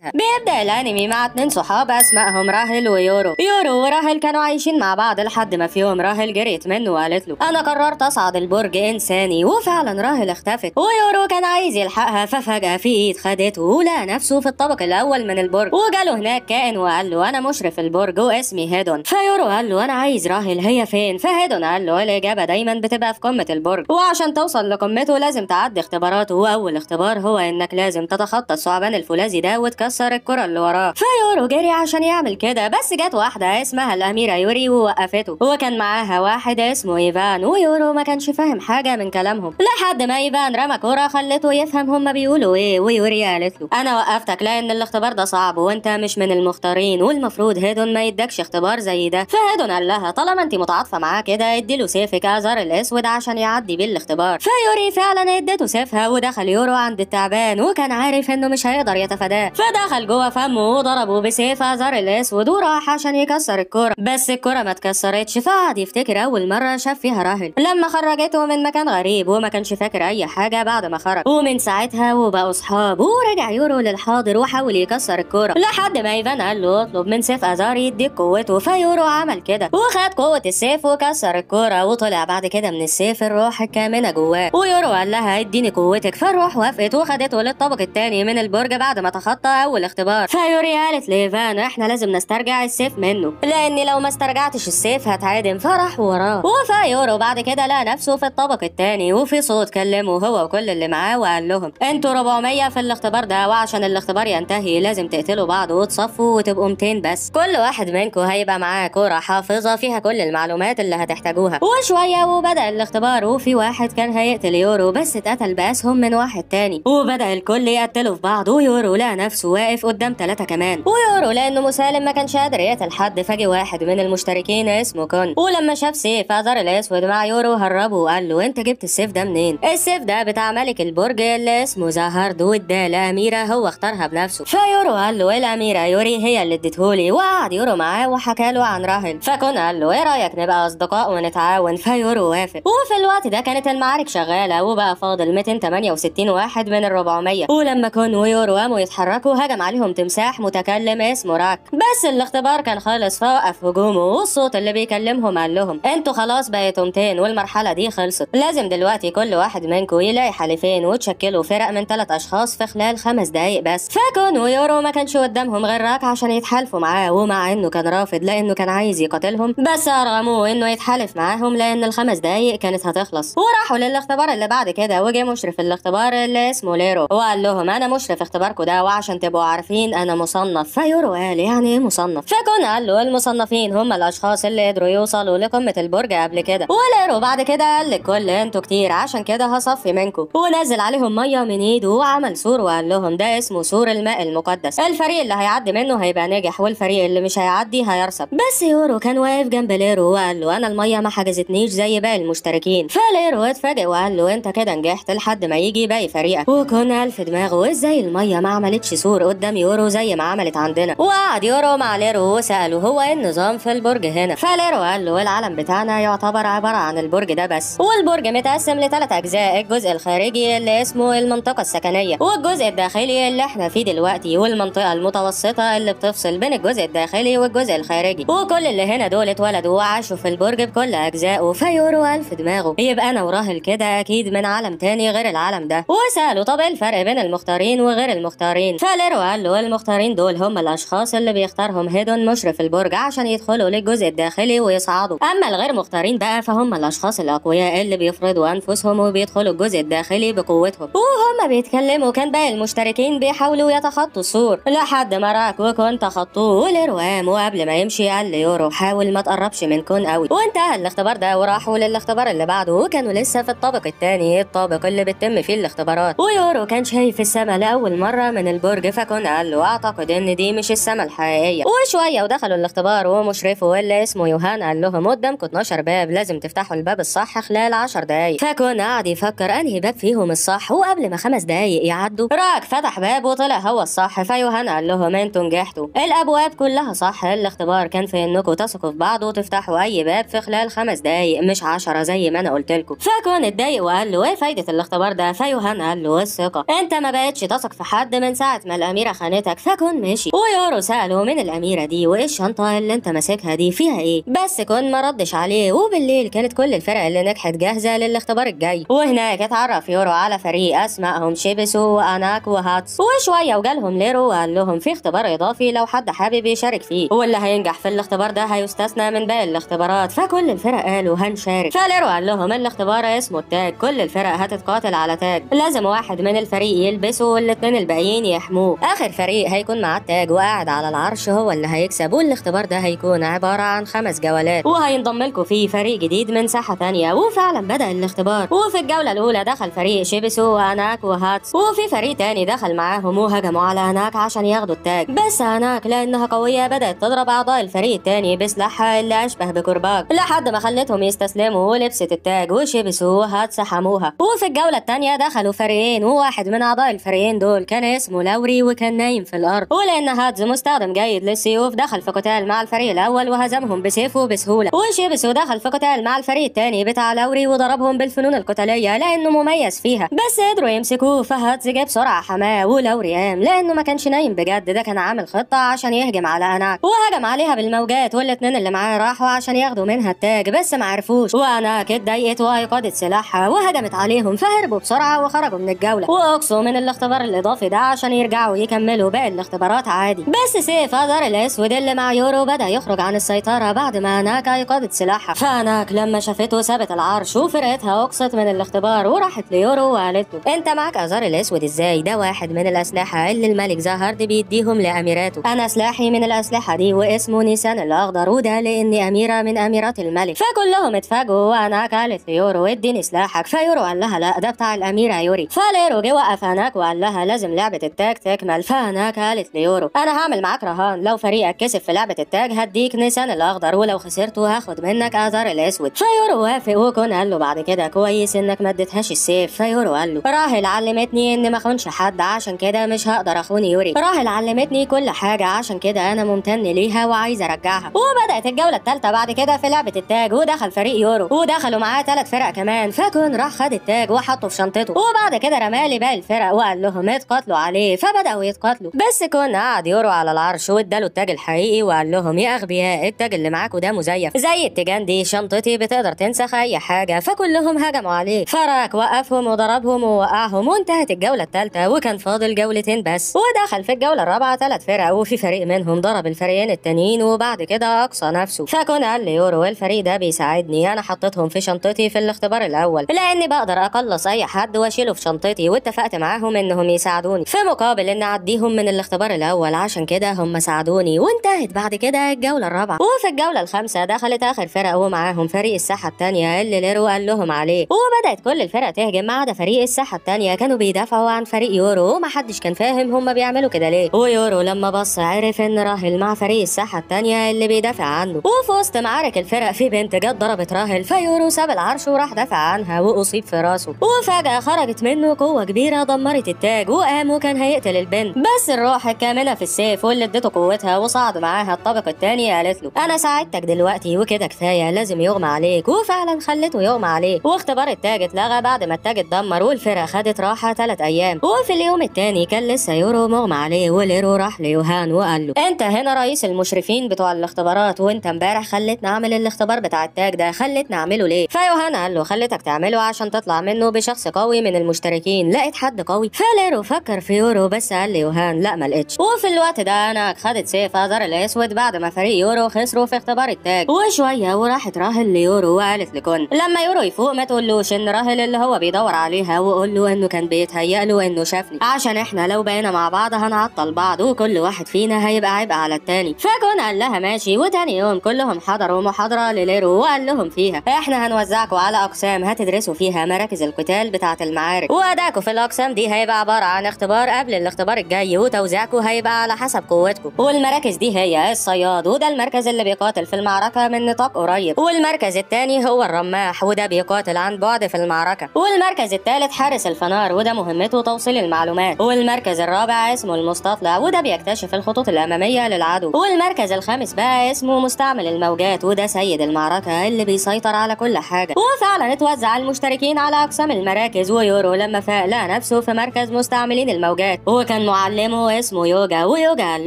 حياتها. بيبدا الانمي مع 2 صحاب اسمائهم راهل ويورو. يورو وراهل كانوا عايشين مع بعض لحد ما في يوم راهل جريت منه وقالت له انا قررت اصعد البرج انساني، وفعلا راهل اختفت ويورو كان عايز يلحقها، ففجأة في ايد خدته ولقى نفسه في الطابق الاول من البرج، وجاله هناك كائن وقال له انا مشرف البرج واسمي هيدون. فيورو قال له انا عايز راهل، هي فين؟ فهيدون قال له الاجابة دايما بتبقى في قمة البرج، وعشان توصل لقمته لازم تعدي اختباراته، واول اختبار هو انك لازم تتخطى الثعبان الفولاذي ده وتكسر الكره اللي وراه. فيورو جري عشان يعمل كده، بس جت واحدة اسمها الاميرة يوري ووقفته، وكان معاها واحد اسمه ايفان، ويورو ما كانش فاهم حاجة من كلامهم لحد ما ايفان رمى كورة خلته يفهم هما بيقولوا ايه. ويوري قالت له انا وقفتك لان الاختبار ده صعب وانت مش من المختارين، والمفروض هيدون ما يدكش اختبار زي ده. فهيدون قال لها طالما انت متعاطفه معاه كده اديله سيفك ازار الاسود عشان يعدي بيه الاختبار. فيوري فعلا اديته سيفها، ودخل يورو عند التعبان وكان عارف انه مش هيقدر يتفاداه، فدخل جوه فمه وضربه بسيف ازار الاسود وراح عشان يكسر الكورة، بس الكورة ما اتكسرتش. فقعد يفتكر اول مرة شاف فيها راهل لما خرجته من مكان غريب وما كانش فاكر اي حاجة بعد ما خرج، ومن ساعتها وبقوا اصحاب. ورجع يورو للحاضر وحاول يكسر الكورة لحد ما ايفان قال له اطلب من سيف ازار يديك قوته، فيورو عمل كده وخد قوة السيف وكسر الكورة، وطلع بعد كده من السيف الروح الكامنة جواه. ويورو قال لها اديني قوتك، فالروح وافقت وخدته للطابق الثاني من البرج بعد ما تخطى اول اختبار. فيوري قالت لايفان احنا لازم نسترجع السيف منه، لان لو ما استرجعتش السيف هتعدم، فراح وراه. وفيورو بعد كده لقى نفسه في الطابق الثاني، وفي صوت كلمة هو وكل اللي معاه وقال لهم انتوا 400 في الاختبار ده، وعشان الاختبار ينتهي لازم تقتلوا بعض وتصفوا وتبقوا 200 بس، كل واحد منكم هيبقى معاه كورة حافظه فيها كل المعلومات اللي هتحتاجوها. وشوية وبدا الاختبار، وفي واحد كان هيقتل يورو بس اتقتل باسهم من واحد تاني، وبدا الكل يقتلوا في بعض، ويورو لقى نفسه واقف قدام 3 كمان. ويورو لانه مسالم ما كانش قادر يقتل حد، فجي واحد من المشتركين اسمه كون، ولما شاف سيف ازار الاسود مع يورو هربه وقال له انت جبت السيف ده منين؟ السيف ده بتاع ملك البرج اللي اسمه زهارد، واداه لاميره هو اختارها بنفسه. فيورو قال له الاميرة يوري هي اللي اديتهولي، وقعد يورو معاه وحكى له عن راهل. فكون قال له ايه رايك نبقى اصدقاء ونتعاون؟ فيورو وافق. وفي الوقت ده كانت المعارك شغالة، وبقى فاضل 268 واحد من ال 400، ولما كون ويورو قاموا يتحركوا هجم عليهم تمساح متكلم اسمه راك، بس الاختبار كان خالص فوقف هجومه، والصوت اللي بيكلمهم قال لهم انتوا خلاص بقيتوا 200 والمرحلة دي خلصت، لازم دلوقتي كل واحد منكم يلاقي حليفين وتشكلوا فرق من 3 اشخاص في خلال 5 دقايق بس. فكون ويورو ما كانش قدامهم غير راك عشان يتحالفوا معاه، ومع انه كان رافض لانه كان عايز يقاتلهم، بس ارغموه انه يتحالف معاهم لان ال5 دقايق كانت هتخلص. وراحوا للاختبار اللي بعد كده، وجه مشرف الاختبار اللي اسمه ليرو وقال لهم انا مشرف اختباركم ده، وعشان تبقوا عارفين انا مصنف. فيورو قال يعني ايه مصنف؟ فكون قال له المصنفين هم الاشخاص اللي قدروا يوصلوا لقمة البرج قبل كده. وليرو بعد كده قال للكل انتوا كتير عشان كده هصفي منكم، ونزل عليهم مية من ايده وعمل سور وقال لهم ده اسمه سور الماء المقدس، الفريق اللي هيعدي منه هيبقى ناجح والفريق اللي مش هيعدي هيرسب. بس يورو كان واقف جنب ليرو وقال له انا المية ما حجزتنيش زي باقي المشتركين. فليرو اتفاجئ وقال له انت كده نجحت لحد ما يجي باقي فريقك. وكون قال في دماغه ازاي المية ما عملتش سور قدام يورو زي ما عملت عندنا. وقعد يورو مع ليرو وساله هو ايه النظام في البرج هنا؟ فليرو قال له العالم بتاعنا يعتبر عبارة عن البرج ده بس، والبرج متقسم ل3 اجزاء، الجزء الخارجي اللي اسمه المنطقة السكنية، والجزء الداخلي اللي احنا فيه دلوقتي، والمنطقة المتوسطة اللي بتفصل بين الجزء الداخلي والجزء الخارجي، وكل اللي هنا دول اتولدوا وعاشوا في البرج بكل اجزائه. فيورو قال في دماغه يبقى انا وراهل كده اكيد من عالم تاني غير العالم ده. وساله طب ايه الفرق بين المختارين وغير المختارين؟ فليرو قال له المختارين دول هم الاشخاص اللي بيختارهم هيدون مشرف البرج عشان يدخلوا للجزء الداخلي ويصعدوا، اما الغير مختارين بقى فهم الاشخاص الاقوياء اللي بيفرضوا انفسهم وبيدخلوا الجزء الداخلي بقوتهم. وهم بيتكلموا كان باقي المشتركين بيحاولوا يتخطوا السور لحد ما راك وكون تخطوه، وليرو قام وقبل ما يمشي قال ليورو حاول ما تقربش من كون قوي. وانتهى الاختبار ده وراحوا للاختبار اللي بعده، وكانوا لسه في الطابق الثاني، الطابق اللي بتتم فيه الاختبارات. ويورو كان شايف السما لاول مرة من البرج، فكون قال له اعتقد ان دي مش السما الحقيقية. وشوية ودخلوا الاختبار، ومشرفه اللي اسمه يوهان قال لهم قدامكم 12 باب لازم تفتحوا الباب الصح خلال 10 دقايق. فكون قعد يفكر انهي باب فيهم الصح، وقبل ما 5 دقايق يعدوا راك فتح باب وطلع هو الصح. فيوهان قال لهم انتوا نجحتوا، الابواب كلها صح، الاختبار كان في انكم تثقوا في بعض وتفتحوا اي باب في خلال 5 دقايق مش 10 زي ما انا قلت لكم. فكون اتضايق وقال له ايه فايده الاختبار ده؟ فيوهان قال له الثقة، انت ما بقتش تثق في حد من ساعة ما الاميرة الاميرة خانتك. فكون مشي، ويورو ساله من الاميرة دي وايه الشنطة اللي انت ماسكها دي فيها ايه، بس كون ما ردش عليه. وبالليل كانت كل الفرق اللي نجحت جاهزة للاختبار الجاي، وهناك اتعرف يورو على فريق اسمائهم شيبسو واناك وهاتس. وشوية وجالهم ليرو وقال لهم في اختبار اضافي لو حد حابب يشارك فيه، واللي هينجح في الاختبار ده هيستثنى من باقي الاختبارات. فكل الفرق قالوا هنشارك. فليرو قال لهم الاختبار اسمه التاج، كل الفرق هتتقاتل على تاج، لازم واحد من الفريق يلبسه والاثنين الباقيين يحموه، اخر فريق هيكون مع التاج وقاعد على العرش هو اللي هيكسب. والاختبار ده هيكون عبارة عن 5 جولات، وهينضم لكم فيه فريق جديد من ساحة ثانية. وفعلا بدا الاختبار، وفي الجولة الاولى دخل فريق شيبسو واناك وهاتس، وفي فريق تاني دخل معاهم وهجموا على اناك عشان ياخدوا التاج، بس اناك لانها قوية بدات تضرب اعضاء الفريق التاني بسلاحها اللي اشبه بكرباج لحد ما خلتهم يستسلموا ولبست التاج، وشيبسو وهاتس حموها. وفي الجولة الثانية دخلوا فريقين، وواحد من اعضاء الفريقين دول كان اسمه لوري وكان نايم في الارض، ولان هاتز مستخدم جيد للسيوف دخل في قتال مع الفريق الاول وهزمهم بسيفه بسهولة، وشيبسو دخل في قتال مع الفريق الثاني بتاع لوري وضربهم بالفنون القتالية لانه مميز فيها، بس قدروا يمسكوه. فهاتز جه بسرعة حماه، ولوري قام لانه ما كانش نايم بجد، ده كان عامل خطه عشان يهجم على اناك، وهجم عليها بالموجات، والاثنين اللي معاه راحوا عشان ياخدوا منها التاج بس ما عرفوش، واناك اتضايقت وايقظت سلاحها وهجمت عليهم، فهربوا بسرعة وخرجوا من الجولة واقصوا من الاختبار الاضافي ده عشان يرجعوا يكملوا باقي الاختبارات عادي. بس سيف ازار الاسود اللي مع يورو بدا يخرج عن السيطرة بعد ما اناك ايقظت سلاحها، فاناك لما شافته سابت العرش وفرقتها اقصت من الاختبار وراحت ليورو وقالت له انت معاك ازار الاسود ازاي؟ ده واحد من الاسلحة اللي الملك زهرد بيديهم لاميراته، انا سلاحي من الاسلحة دي واسمه نيسان الاخضر، وده لاني اميره من اميرات الملك. فكلهم اتفاجئوا، واناك قالت ليورو اديني سلاحك، فيورو قال لها لا ده بتاع الاميرة يوري. فليرو جه وقف اناك وقال لها لازم لعبه التاج تكمل، فاناك قالت ليورو انا هعمل معاك رهان، لو فريقك كسب في لعبه التاج هديك نيسان الاخضر، ولو خسرته هاخد منك ازار الاسود. فيورو وافق، وكون قال له بعد كده كويس انك ما اديتهاش السيف. فيورو قال له راهل علمتني ان ما اخونش حد، عشان كده مش هقدر اخون يوري، راهل علمتني كل حاجة عشان كده انا ممتن ليها وعايز ارجعها. وبدات الجولة الثالثة بعد كده في لعبه التاج، ودخل فريق يورو ودخلوا معاه 3 فرق كمان، فكون راح خد التاج وحطه في شنطته، وبعد كده رماه لباقي الفرق وقال لهم اتقاتلوا عليه، فبداوا يتقاتلوا. بس كون قعد يورو على العرش واداله التاج الحقيقي وقال لهم يا اغبياء التاج اللي معاكوا ده مزيف، زي التيجان دي شنطتي بتقدر تنسخ اي حاجة. فكلهم هجموا عليه، فراك وقفهم وضربهم ووقعهم، وانتهت الجولة الثالثة وكان فاضل جولتين بس. ودخل في الجولة الرابعة 3 فرق، وفي فريق منهم ضرب الفريقين التانيين وبعد كده اقصى نفسه. فكون قال ليورو الفريق ده بيساعدني، انا حطيتهم في شنطتي في الاختبار الاول لاني بقدر اقلص اي حد واشيله في شنطتي، واتفقت معاهم انهم يساعدوني في مقابل ان اعديهم من الاختبار الاول، عشان كده هم ساعدوني. وانتهت بعد كده الجولة الرابعة. وفي الجولة الخامسة دخلت اخر فرق ومعاهم فريق الساحة الثانية اللي ليرو قال لهم عليه، وبدات كل الفرق تهجم ما عدا فريق الساحة الثانية، كانوا بيدافعوا عن فريق يورو ومحدش كان فاهم هم بيعملوا كده ليه. ويورو لما بص عرف ان راهل مع فريق الساحة الثانية اللي بيدافع عنه. وفي وسط معارك الفرق في بنت جت ضربت راهل، فيورو ساب العرش وراح دافع عنها واصيب في راسه، وفجاة خرجت منه قوة كبيرة دمرت التاج، وقام وكان هيقتل البنت، بس الروح الكامنة في السيف واللي اديته قوتها وصعد معاها الطابق الثاني قالت له انا ساعدتك دلوقتي وكده كفاية، لازم يغمى عليك، وفعلا خلته يغمى عليه. واختبار التاج اتلغى بعد ما التاج اتدمر، والفرقة خدت راحة 3 ايام. وفي اليوم الثاني كان لسه يورو مغمى عليه، وليرو راح ليوهان وقال له انت هنا رئيس المشرفين بتوع الاختبارات، وانت امبارح خلتنا اعمل الاختبار بتاع التاج ده، خلتنا اعمله ليه؟ فيوهان قال له خلتك تعمله عشان تطلع منه بشخص قوي من المشتركين، لقيت حد قوي؟ فليرو فكر في يورو بس قال ليوهان لا ما لقيتش. وفي الوقت ده انا خدت سيف ازار الاسود بعد ما فريق يورو خسروا في اختبار التاج، وشوية وراحت راهل ليورو وقالت لكون لما يورو يفوق ما تقولوش ان راهل اللي هو بيدور عليها، وقول له انه كان بيتهيأ له انه شافني، عشان احنا لو بقينا مع بعض هنعطل بعض وكل واحد فينا هيبقى عبء على التاني. فكون قال لها ماشي. وتاني يوم كلهم حضروا محاضرة لليرو وقال لهم فيها احنا هنوزعكم على اقسام هتدرسوا فيها مراكز القتال بتاعه المعارك، وادائكم في الاقسام دي هيبقى عبارة عن اختبار قبل الاختبار الجاي، وتوزيعكم هيبقى على حسب قوتكم. والمراكز دي هي الصياد، وده المركز اللي بيقاتل في المعركة من نطاق قريب، والمركز الثاني هو الرماح وده بيقاتل عن بعد في المعركة، والمركز الثالث حارس الفنار وده مهمته توصيل المعلومات، والمركز الرابع اسمه المستطلع وده بيكتشف الخطوط الامامية للعدو، والمركز الخامس بقى اسمه مستعمل الموجات وده سيد المعركة اللي بيسيطر على كل حاجة. وفعلا اتوزع المشتركين على اقسام المراكز، ويورو لما فاق لقى نفسه في مركز مستعملين الموجات، وكان معلمه اسمه يوجا، ويوجا قال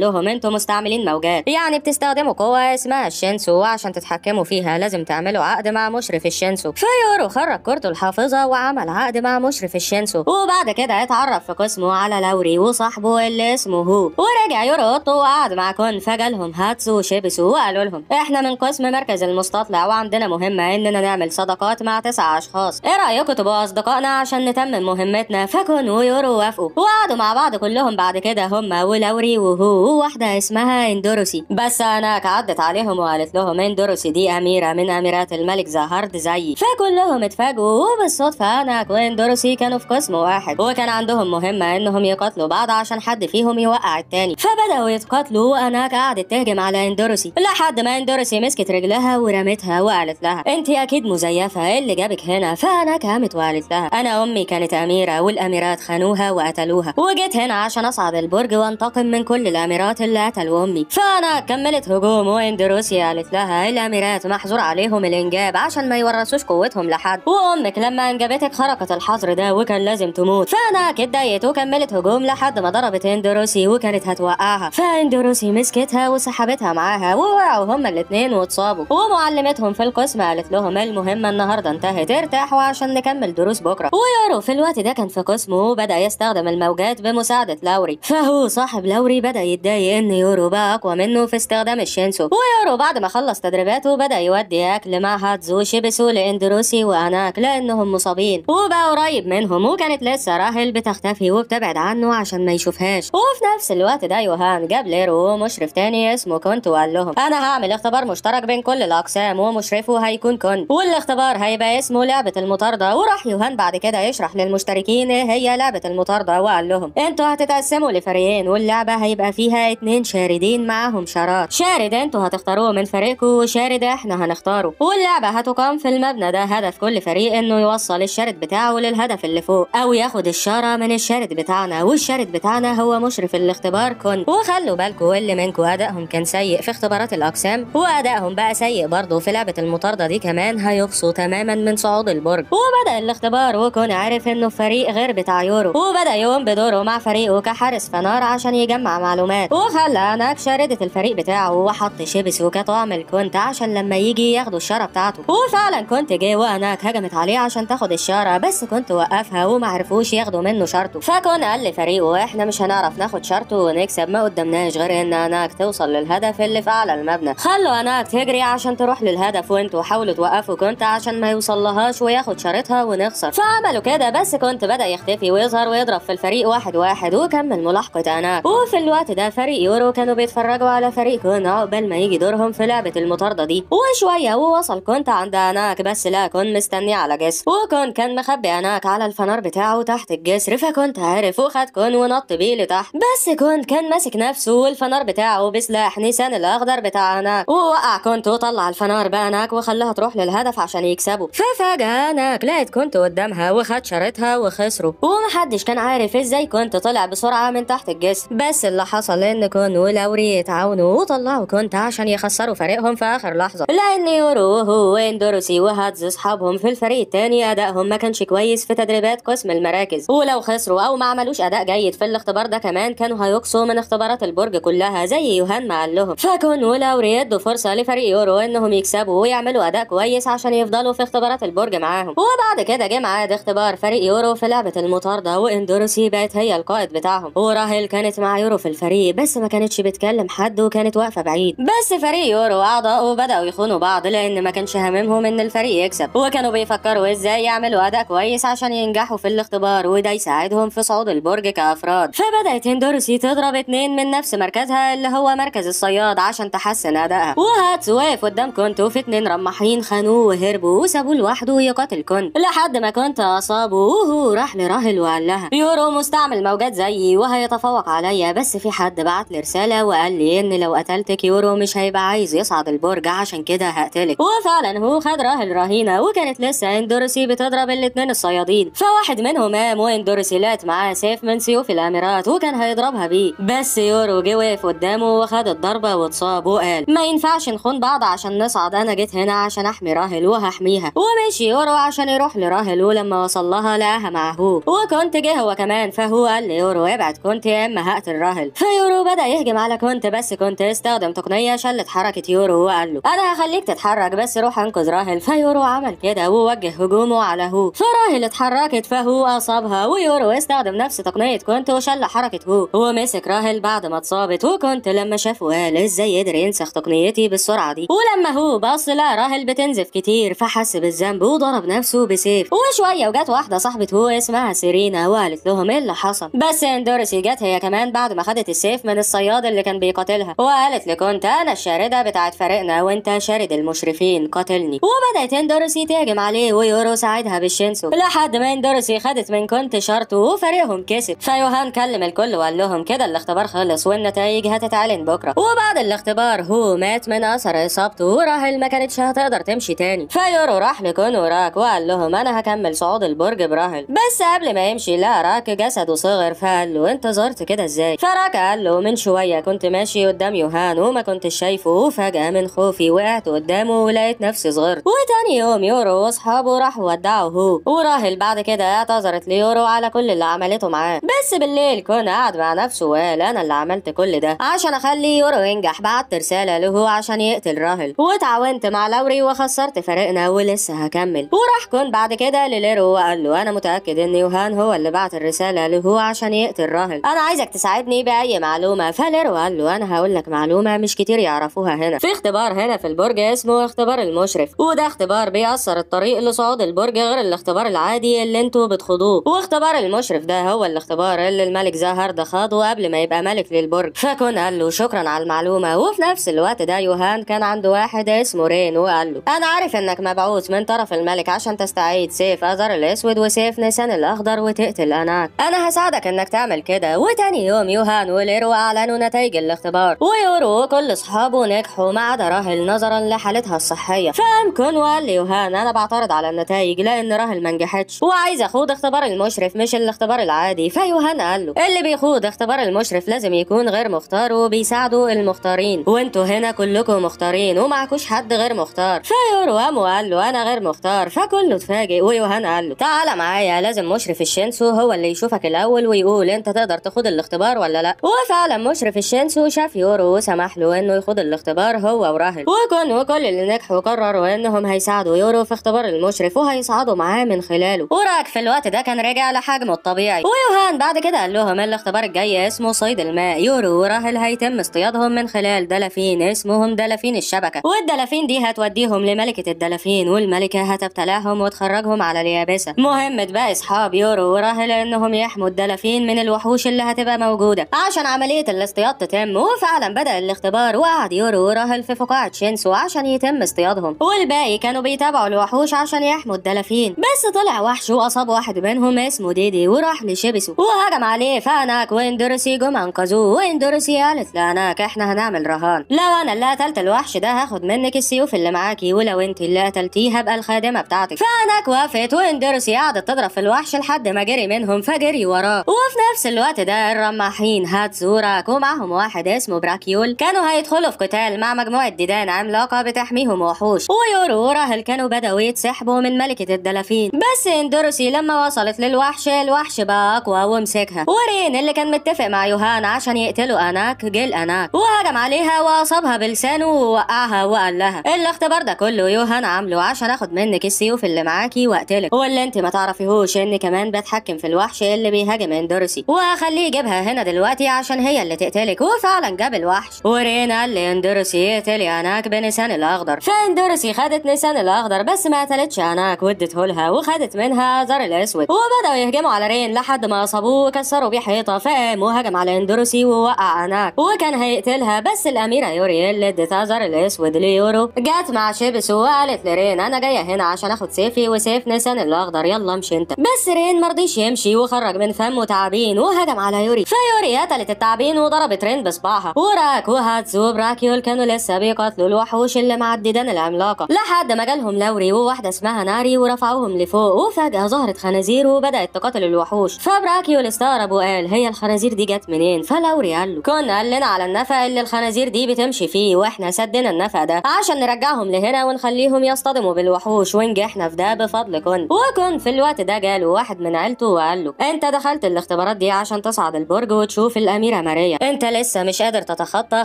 لهم انتوا مستعملين موجات، يعني بتستخدموا قوة اسمها الشينسو، وعشان تتحكموا فيها لازم تعملوا عقد مع مشرف الشينسو. فيورو خرج كورته الحافظة وعمل عقد مع مشرف الشينسو، وبعد كده اتعرف في قسمه على لوري وصاحبه اللي اسمه هو. ورجع يورو اوضته وقعد مع كون، فجالهم هاتسو وشيبسو وقالوا لهم احنا من قسم مركز المستطلع وعندنا مهمة اننا نعمل صداقات مع 9 اشخاص، ايه رايكم تبقوا اصدقائنا عشان نتمم مهمتنا؟ فكون ويورو وافقوا وقعدوا مع بعض كلهم بعد كده هم ولوري وهو وواحدة اسمها اندروسي. بس اناك عدت عليهم وقالت لهم اندروسي دي اميره من اميرات الملك زهرد زيي، فكلهم اتفاجئوا. وبالصدفه اناك واندروسي كانوا في قسم واحد، وكان عندهم مهمة انهم يقاتلوا بعض عشان حد فيهم يوقع التاني، فبداوا يتقاتلوا واناك قعدت تهجم على اندروسي لحد ما اندروسي مسكت رجلها ورمتها وقالت لها انت اكيد مزيفة، ايه اللي جابك هنا؟ فاناك قامت وقالت لها انا امي كانت اميره والاميرات خانوها وقتلوها، وجيت هنا عشان اصعد البرج وانتقم من كل الاميرات اللي قتلوا امي. فانا كملت هجوم، واندروسي قالت لها الاميرات محظور عليهم الانجاب عشان ما يورثوش قوتهم لحد، وامك لما انجبتك خرقت الحظر ده وكان لازم تموت. فانا اتضايقت وكملت هجوم لحد ما ضربت اندروسي وكانت هتوقعها، فاندروسي مسكتها وسحبتها معاها ووقعوا هما الاثنين واتصابوا. ومعلمتهم في القسم قالت لهم المهمة النهارده انتهت، ارتاحوا عشان نكمل دروس بكره. ويورو في الوقت ده كان في قسمه وبدا يستخدم الموجات بمساعدة لوري، فهو صاحب لوري بدا يتضايق ان يورو بقى اقوى منه في استخدام الشينسو. ويورو بعد ما خلص تدريباته بدا يودي اكل مع هاتزو شيبسو لاندروسي واناك لانهم مصابين، وبقى قريب منهم، وكانت لسه راهل بتختفي وبتبعد عنه عشان ما يشوفهاش. وفي نفس الوقت ده يوهان جاب ليرو ومشرف تاني اسمه كونت وقال لهم انا هعمل اختبار مشترك بين كل الاقسام ومشرفه هيكون كونت، والاختبار هيبقى اسمه لعبه المطارده. وراح يوهان بعد كده يشرح للمشتركين ايه هي لعبه المطارده، وقال لهم انتوا هتتقسموا لفريقين، واللعبة هيبقى فيها 2 شاردين معاهم شارات، شارد انتوا هتختاروه من فريقكم وشارد احنا هنختاره، واللعبة هتقام في المبنى ده. هدف كل فريق انه يوصل الشارد بتاعه للهدف اللي فوق او ياخد الشارة من الشارد بتاعنا، والشارد بتاعنا هو مشرف الاختبار كون. وخلوا بالكم اللي منكم ادائهم كان سيء في اختبارات الاقسام وادائهم بقى سيء برضه في لعبه المطارده دي كمان هيقصوا تماما من صعود البرج. وبدا الاختبار، وكون عرف انه فريق غير بتاع يورو، وبدا يقوم بدوره مع فريقه كحارس فنار عشان يجمع معلومات، وخلى اناك شاردة الفريق بتاعه وحط شيبسو كطعم الكونت عشان لما يجي ياخدوا الشارة بتاعته. وفعلا كنت جه واناك هجمت عليه عشان تاخد الشارة، بس كنت وقفها وما عرفوش ياخدوا منه شارته. فكون قال لفريقه احنا مش هنعرف ناخد شارته ونكسب، ما قدامناش غير ان اناك توصل للهدف اللي في اعلى المبنى، خلوا اناك تجري عشان تروح للهدف وانتوا حاولوا توقفوا كنت عشان ما يوصلهاش وياخد شارتها ونخسر. فعملوا كده، بس كنت بدا يختفي ويظهر ويضرب في الفريق واحد واحد وكمل ملاحقه اناك. وفي الوقت ده فريق يورو كانوا بيتفرجوا على فريق كون عقبال ما يجي دورهم في لعبه المطارده دي. وشوية ووصل كنت عند اناك، بس لا كون مستني على جسر، وكون كان مخبي اناك على الفنار بتاعه تحت الجسر، فكنت عارف وخد كون ونط بيه لتحت، بس كون كان ماسك نفسه والفنار بتاعه بسلاح نيسان الاخضر بتاع اناك، ووقع كنت وطلع الفنار باناك وخلاها تروح للهدف عشان يكسبوا. ففجأة اناك لقت كنت قدامها وخد شارتها وخسروا، ومحدش كان عارف ازاي كنت طلع بسرعة من تحت الجسر. بس اللي حصل ان كون ولوري اتعاونوا وطلعوا كنت عشان يخسروا فريقهم في اخر لحظة، لان يورو وهو واندروسي وهاتز اصحابهم في الفريق التاني ادائهم ما كانش كويس في تدريبات قسم المراكز، ولو خسروا او ما عملوش اداء جيد في الاختبار ده كمان كانوا هيقصوا من اختبارات البرج كلها زي يوهان ما قال لهم. فكون ولوري ادوا فرصة لفريق يورو انهم يكسبوا ويعملوا اداء كويس عشان يفضلوا في اختبارات البرج معاهم. وبعد كده جه ميعاد اختبار فريق يورو في لعبه المطارده، واندروسي بقت هي القائد بتاعهم، وراهل كانت مع يورو في الفريق بس ما كانتش بتكلم حد وكانت واقفة بعيد. بس فريق يورو اعضائه بداوا يخونوا بعض لان ما كانش هاممهم ان الفريق يكسب، وكانوا بيفكروا ازاي يعملوا اداء كويس عشان ينجحوا في الاختبار وده يساعدهم في صعود البرج كافراد. فبدات اندروسي تضرب 2 من نفس مركزها اللي هو مركز الصياد عشان تحسن ادائها، وهاتس واقف قدام كونت وفي 2 رماحين خانوه وهربوا وسابوه لوحده يقاتل كونت لحد ما كونت اصابه، وهو راح لراهل وقال لها يورو مستعمل موجات زيي وهيتفوق عليا، بس في حد بعت لي رسالة وقال لي ان لو قتلتك يورو مش هيبقى عايز يصعد البرج عشان كده هقتلك. وفعلا هو خد راهل رهينة، وكانت لسه اندروسي بتضرب الاثنين الصيادين، فواحد منهم قام واندروسي لقت معاه سيف من سيوف الاميرات وكان هيضربها بيه، بس يورو جه وقف قدامه وخد الضربة واتصاب وقال ما ينفعش نخون بعض عشان نصعد، انا جيت هنا عشان احمي راهل وهحميها. ومشي يورو عشان يروح لراهل، ولما وصل لها لقاها مع هو، وكنت جه هو كمان، فهو قال ليورو ليورو ابعد كنت يا اما هقتل راهل. فيورو بدا يهجم على كنت، بس كنت استخدم تقنية شلت حركة يورو وقال له انا هخليك تتحرك بس روح انقذ راهل. فيورو عمل كده ووجه هجومه على هو، فراهل اتحركت فهو اصابها، ويورو استخدم نفس تقنية كنت وشل حركة هو ومسك راهل بعد ما اتصابت. وكنت لما شافه قال ازاي قدر ينسخ تقنيتي بالسرعة دي، ولما هو بص لقى راهل بتنزف كتير فحس بالذنب وضرب نفسه بسيف. وشوية وجت واحدة صاحبه هو اسمها سيرينا وقالت لهم ايه اللي حصل، بس اندورسي جت هي كمان بعد ما خدت السيف من الصياد اللي كان بيقاتلها وقالت لكنت انا الشارده بتاعت فريقنا وانت شارد المشرفين قاتلني. وبدات اندورسي تهجم عليه ويورو ساعدها بالشينسو لحد ما اندورسي خدت من كنت شرطه وفريقهم كسب. فيوهان كلم الكل وقال لهم كده الاختبار خلص والنتائج هتتعلن بكره. وبعد الاختبار هو مات من اثر اصابته وراهل ما كانتش هتقدر تمشي تاني. فيورو راح لكون وراك وقال لهم انا هكمل صعود البرج براهل، بس قبل ما يمشي لقى راك جسده صغر فقال له انت ظهرت كده ازاي؟ فراك قال له من شوية كنت ماشي قدام يوهان وما كنتش شايفه وفجاة من خوفي وقعت قدامه ولقيت نفسي صغرت. وتاني يوم يورو واصحابه راحوا ودعوا هو، وراهل بعد كده اعتذرت ليورو على كل اللي عملته معاه. بس بالليل كون قعد مع نفسه وقال انا اللي عملت كل ده عشان اخلي يورو ينجح، بعت رسالة له عشان يقتل راهل وتعاونت مع لوري وخسرت فريقنا ولسه هكمل. وراح كون بعد كده لليرو وقال له انا متاكد ان يوهان هو اللي بعت الرسالة له عشان يقتل راهل، انا عايزك تساعدني باي معلومة. فليرو قال له انا هقول لك معلومة مش كتير يعرفوها هنا، في اختبار هنا في البرج اسمه اختبار المشرف، وده اختبار بيأثر الطريق لصعود البرج غير الاختبار العادي اللي انتوا بتخوضوه، واختبار المشرف ده هو الاختبار اللي الملك زهر خاضه قبل ما يبقى ملك للبرج. فكون قال له شكرا على المعلومة. وفي نفس الوقت ده يوهان كان عنده واحد اسمه رين وقال له انا عارف انك مبعوث من طرف الملك عشان تستعيد سيف أزر الاسود وسيف نيسان الاخضر وتقتل اناك، انا هساعدك انك تعمل كده. وتاني يوم يوهان وليرو اعلنوا نتائج الاختبار، ويورو وكل اصحابه نجحوا ما عدا راهل نظرا لحالتها الصحية. فقام كون وقال ليوهان انا بعترض على النتائج لان راهل ما نجحتش وعايز اخوض اختبار المشرف مش الاختبار العادي. فيوهان قال له اللي بيخوض اختبار المشرف لازم يكون غير مختار وبيساعدوا المختارين، وانتوا هنا كلكم مختارين ومعكوش حد غير مختار. فيورو قام وقال له انا غير مختار، فكله اتفاجئ. ويوهان قال له تعالى معايا لازم مشرف الشينسو هو اللي يشوفك الاول ويقول انت تقدر تخوض الاختبار ولا لا. وفعلا مشرف الشينسو شاف يورو وسمح له انه يخوض الاختبار هو وراهل، وكون وكل اللي نجحوا قرروا انهم هيساعدوا يورو في اختبار المشرف وهيصعدوا معاه من خلاله. وراك في الوقت ده كان رجع لحجمه الطبيعي. ويوهان بعد كده قال لهم الاختبار الجاي اسمه صيد الماء، يورو وراهل هيتم اصطيادهم من خلال دلافين اسمهم دلافين الشبكة، والدلافين دي هتوديهم لملكه الدلافين والملكة هتبتلعهم وتخرجهم على اليابسة. مهمة باقي اصحاب يورو وراهل انهم يحموا الدلافين من الوحوش اللي هتبقى موجودة عشان عملية الاصطياد تتم. وفعلا بدا الاختبار وقعد يورو وراهل في فقاعة شينسو عشان يتم اصطيادهم، والباقي كانوا بيتابعوا الوحوش عشان يحموا الدلافين. بس طلع وحش واصاب واحد منهم اسمه ديدي وراح لشبسه وهجم عليه، فاناك واندورسي جم انقذوه. واندورسي قالت لاناك احنا هنعمل رهان، لو انا اللي قتلت الوحش ده هاخد منك السيوف اللي معاكي، ولو انت اللي قتلتيه هبقى الخادمة بتاعتك. فاناك وافقت واندورسي قعدت تضرب في الوحش لحد ما جري منهم فجري وراه. وفي نفس الوقت ده الرماحين هاتزوراك ومعهم واحد اسمه براكيول كانوا هيدخلوا في قتال مع مجموعة ديدان عملاقة بتحميهم وحوش، ويورو وراهل كانوا بدأوا يتسحبوا من ملكه الدلافين. بس اندورسي لما وصلت للوحش الوحش بقى اقوى ومسكها، ورين اللي كان متفق مع يوهان عشان يقتلوا اناك جه اناك وهجم عليها واصابها بلسانه ووقعها وقال لها الاختبار ده كله يوهان عامله عشان اخد منك السيوف اللي معاكي واقتلك، واللي انت ما تعرفيهوش ان كمان بتحكم في الوحش اللي بيهاجم اندورسي وهخليه يجيبها هنا دلوقتي عشان هي اللي تقتلك. وفعلا جاب الوحش، ورين قال لاندورسي اقتلي اناك بنيسان الاخضر، فاندورسي خدت نيسان الاخضر بس ما قتلتش اناك وادته لها وخدت منها ازار الاسود. وبداوا يهجموا على رين لحد ما اصابوه وكسروا بيه حيطة، فقام وهجم على اندورسي ووقع اناك وكان هيقتلها، بس الاميرة يوري اللي ادت ازار الاسود ليورو جت مع شيبس وقالت لرين انا جاية هنا عشان اخد سيفي وسيف نيسان الاخضر، يلا امشي انت. بس رين مرضيش يمشي وخرج من فمه تعابين وهجم على يوري، فيوري قتلت التعابين وضربت رين بصباعها. وراك وهاتزو وبراكيول كانوا لسه بيقاتلوا الوحوش اللي مع الديدان العملاقة لحد ما جالهم لوري وواحدة اسمها ناري ورفعوهم لفوق، وفجاة ظهرت خنازير وبدات تقاتل الوحوش. فبراكيول استغرب وقال هي الخنازير دي جت منين؟ فلوري قال له كنا قال لنا على النفق اللي الخنازير دي بتمشي فيه واحنا سدنا النفق ده عشان نرجعهم لهنا ونخليهم يصطدموا بالوحوش ونجحنا في ده بفضل كن. وكن في الوقت ده جاله واحد من عيلته وقال له انت دخلت الاختبارات الاختبارات دي عشان تصعد البرج وتشوف الاميرة ماريا، انت لسه مش قادر تتخطى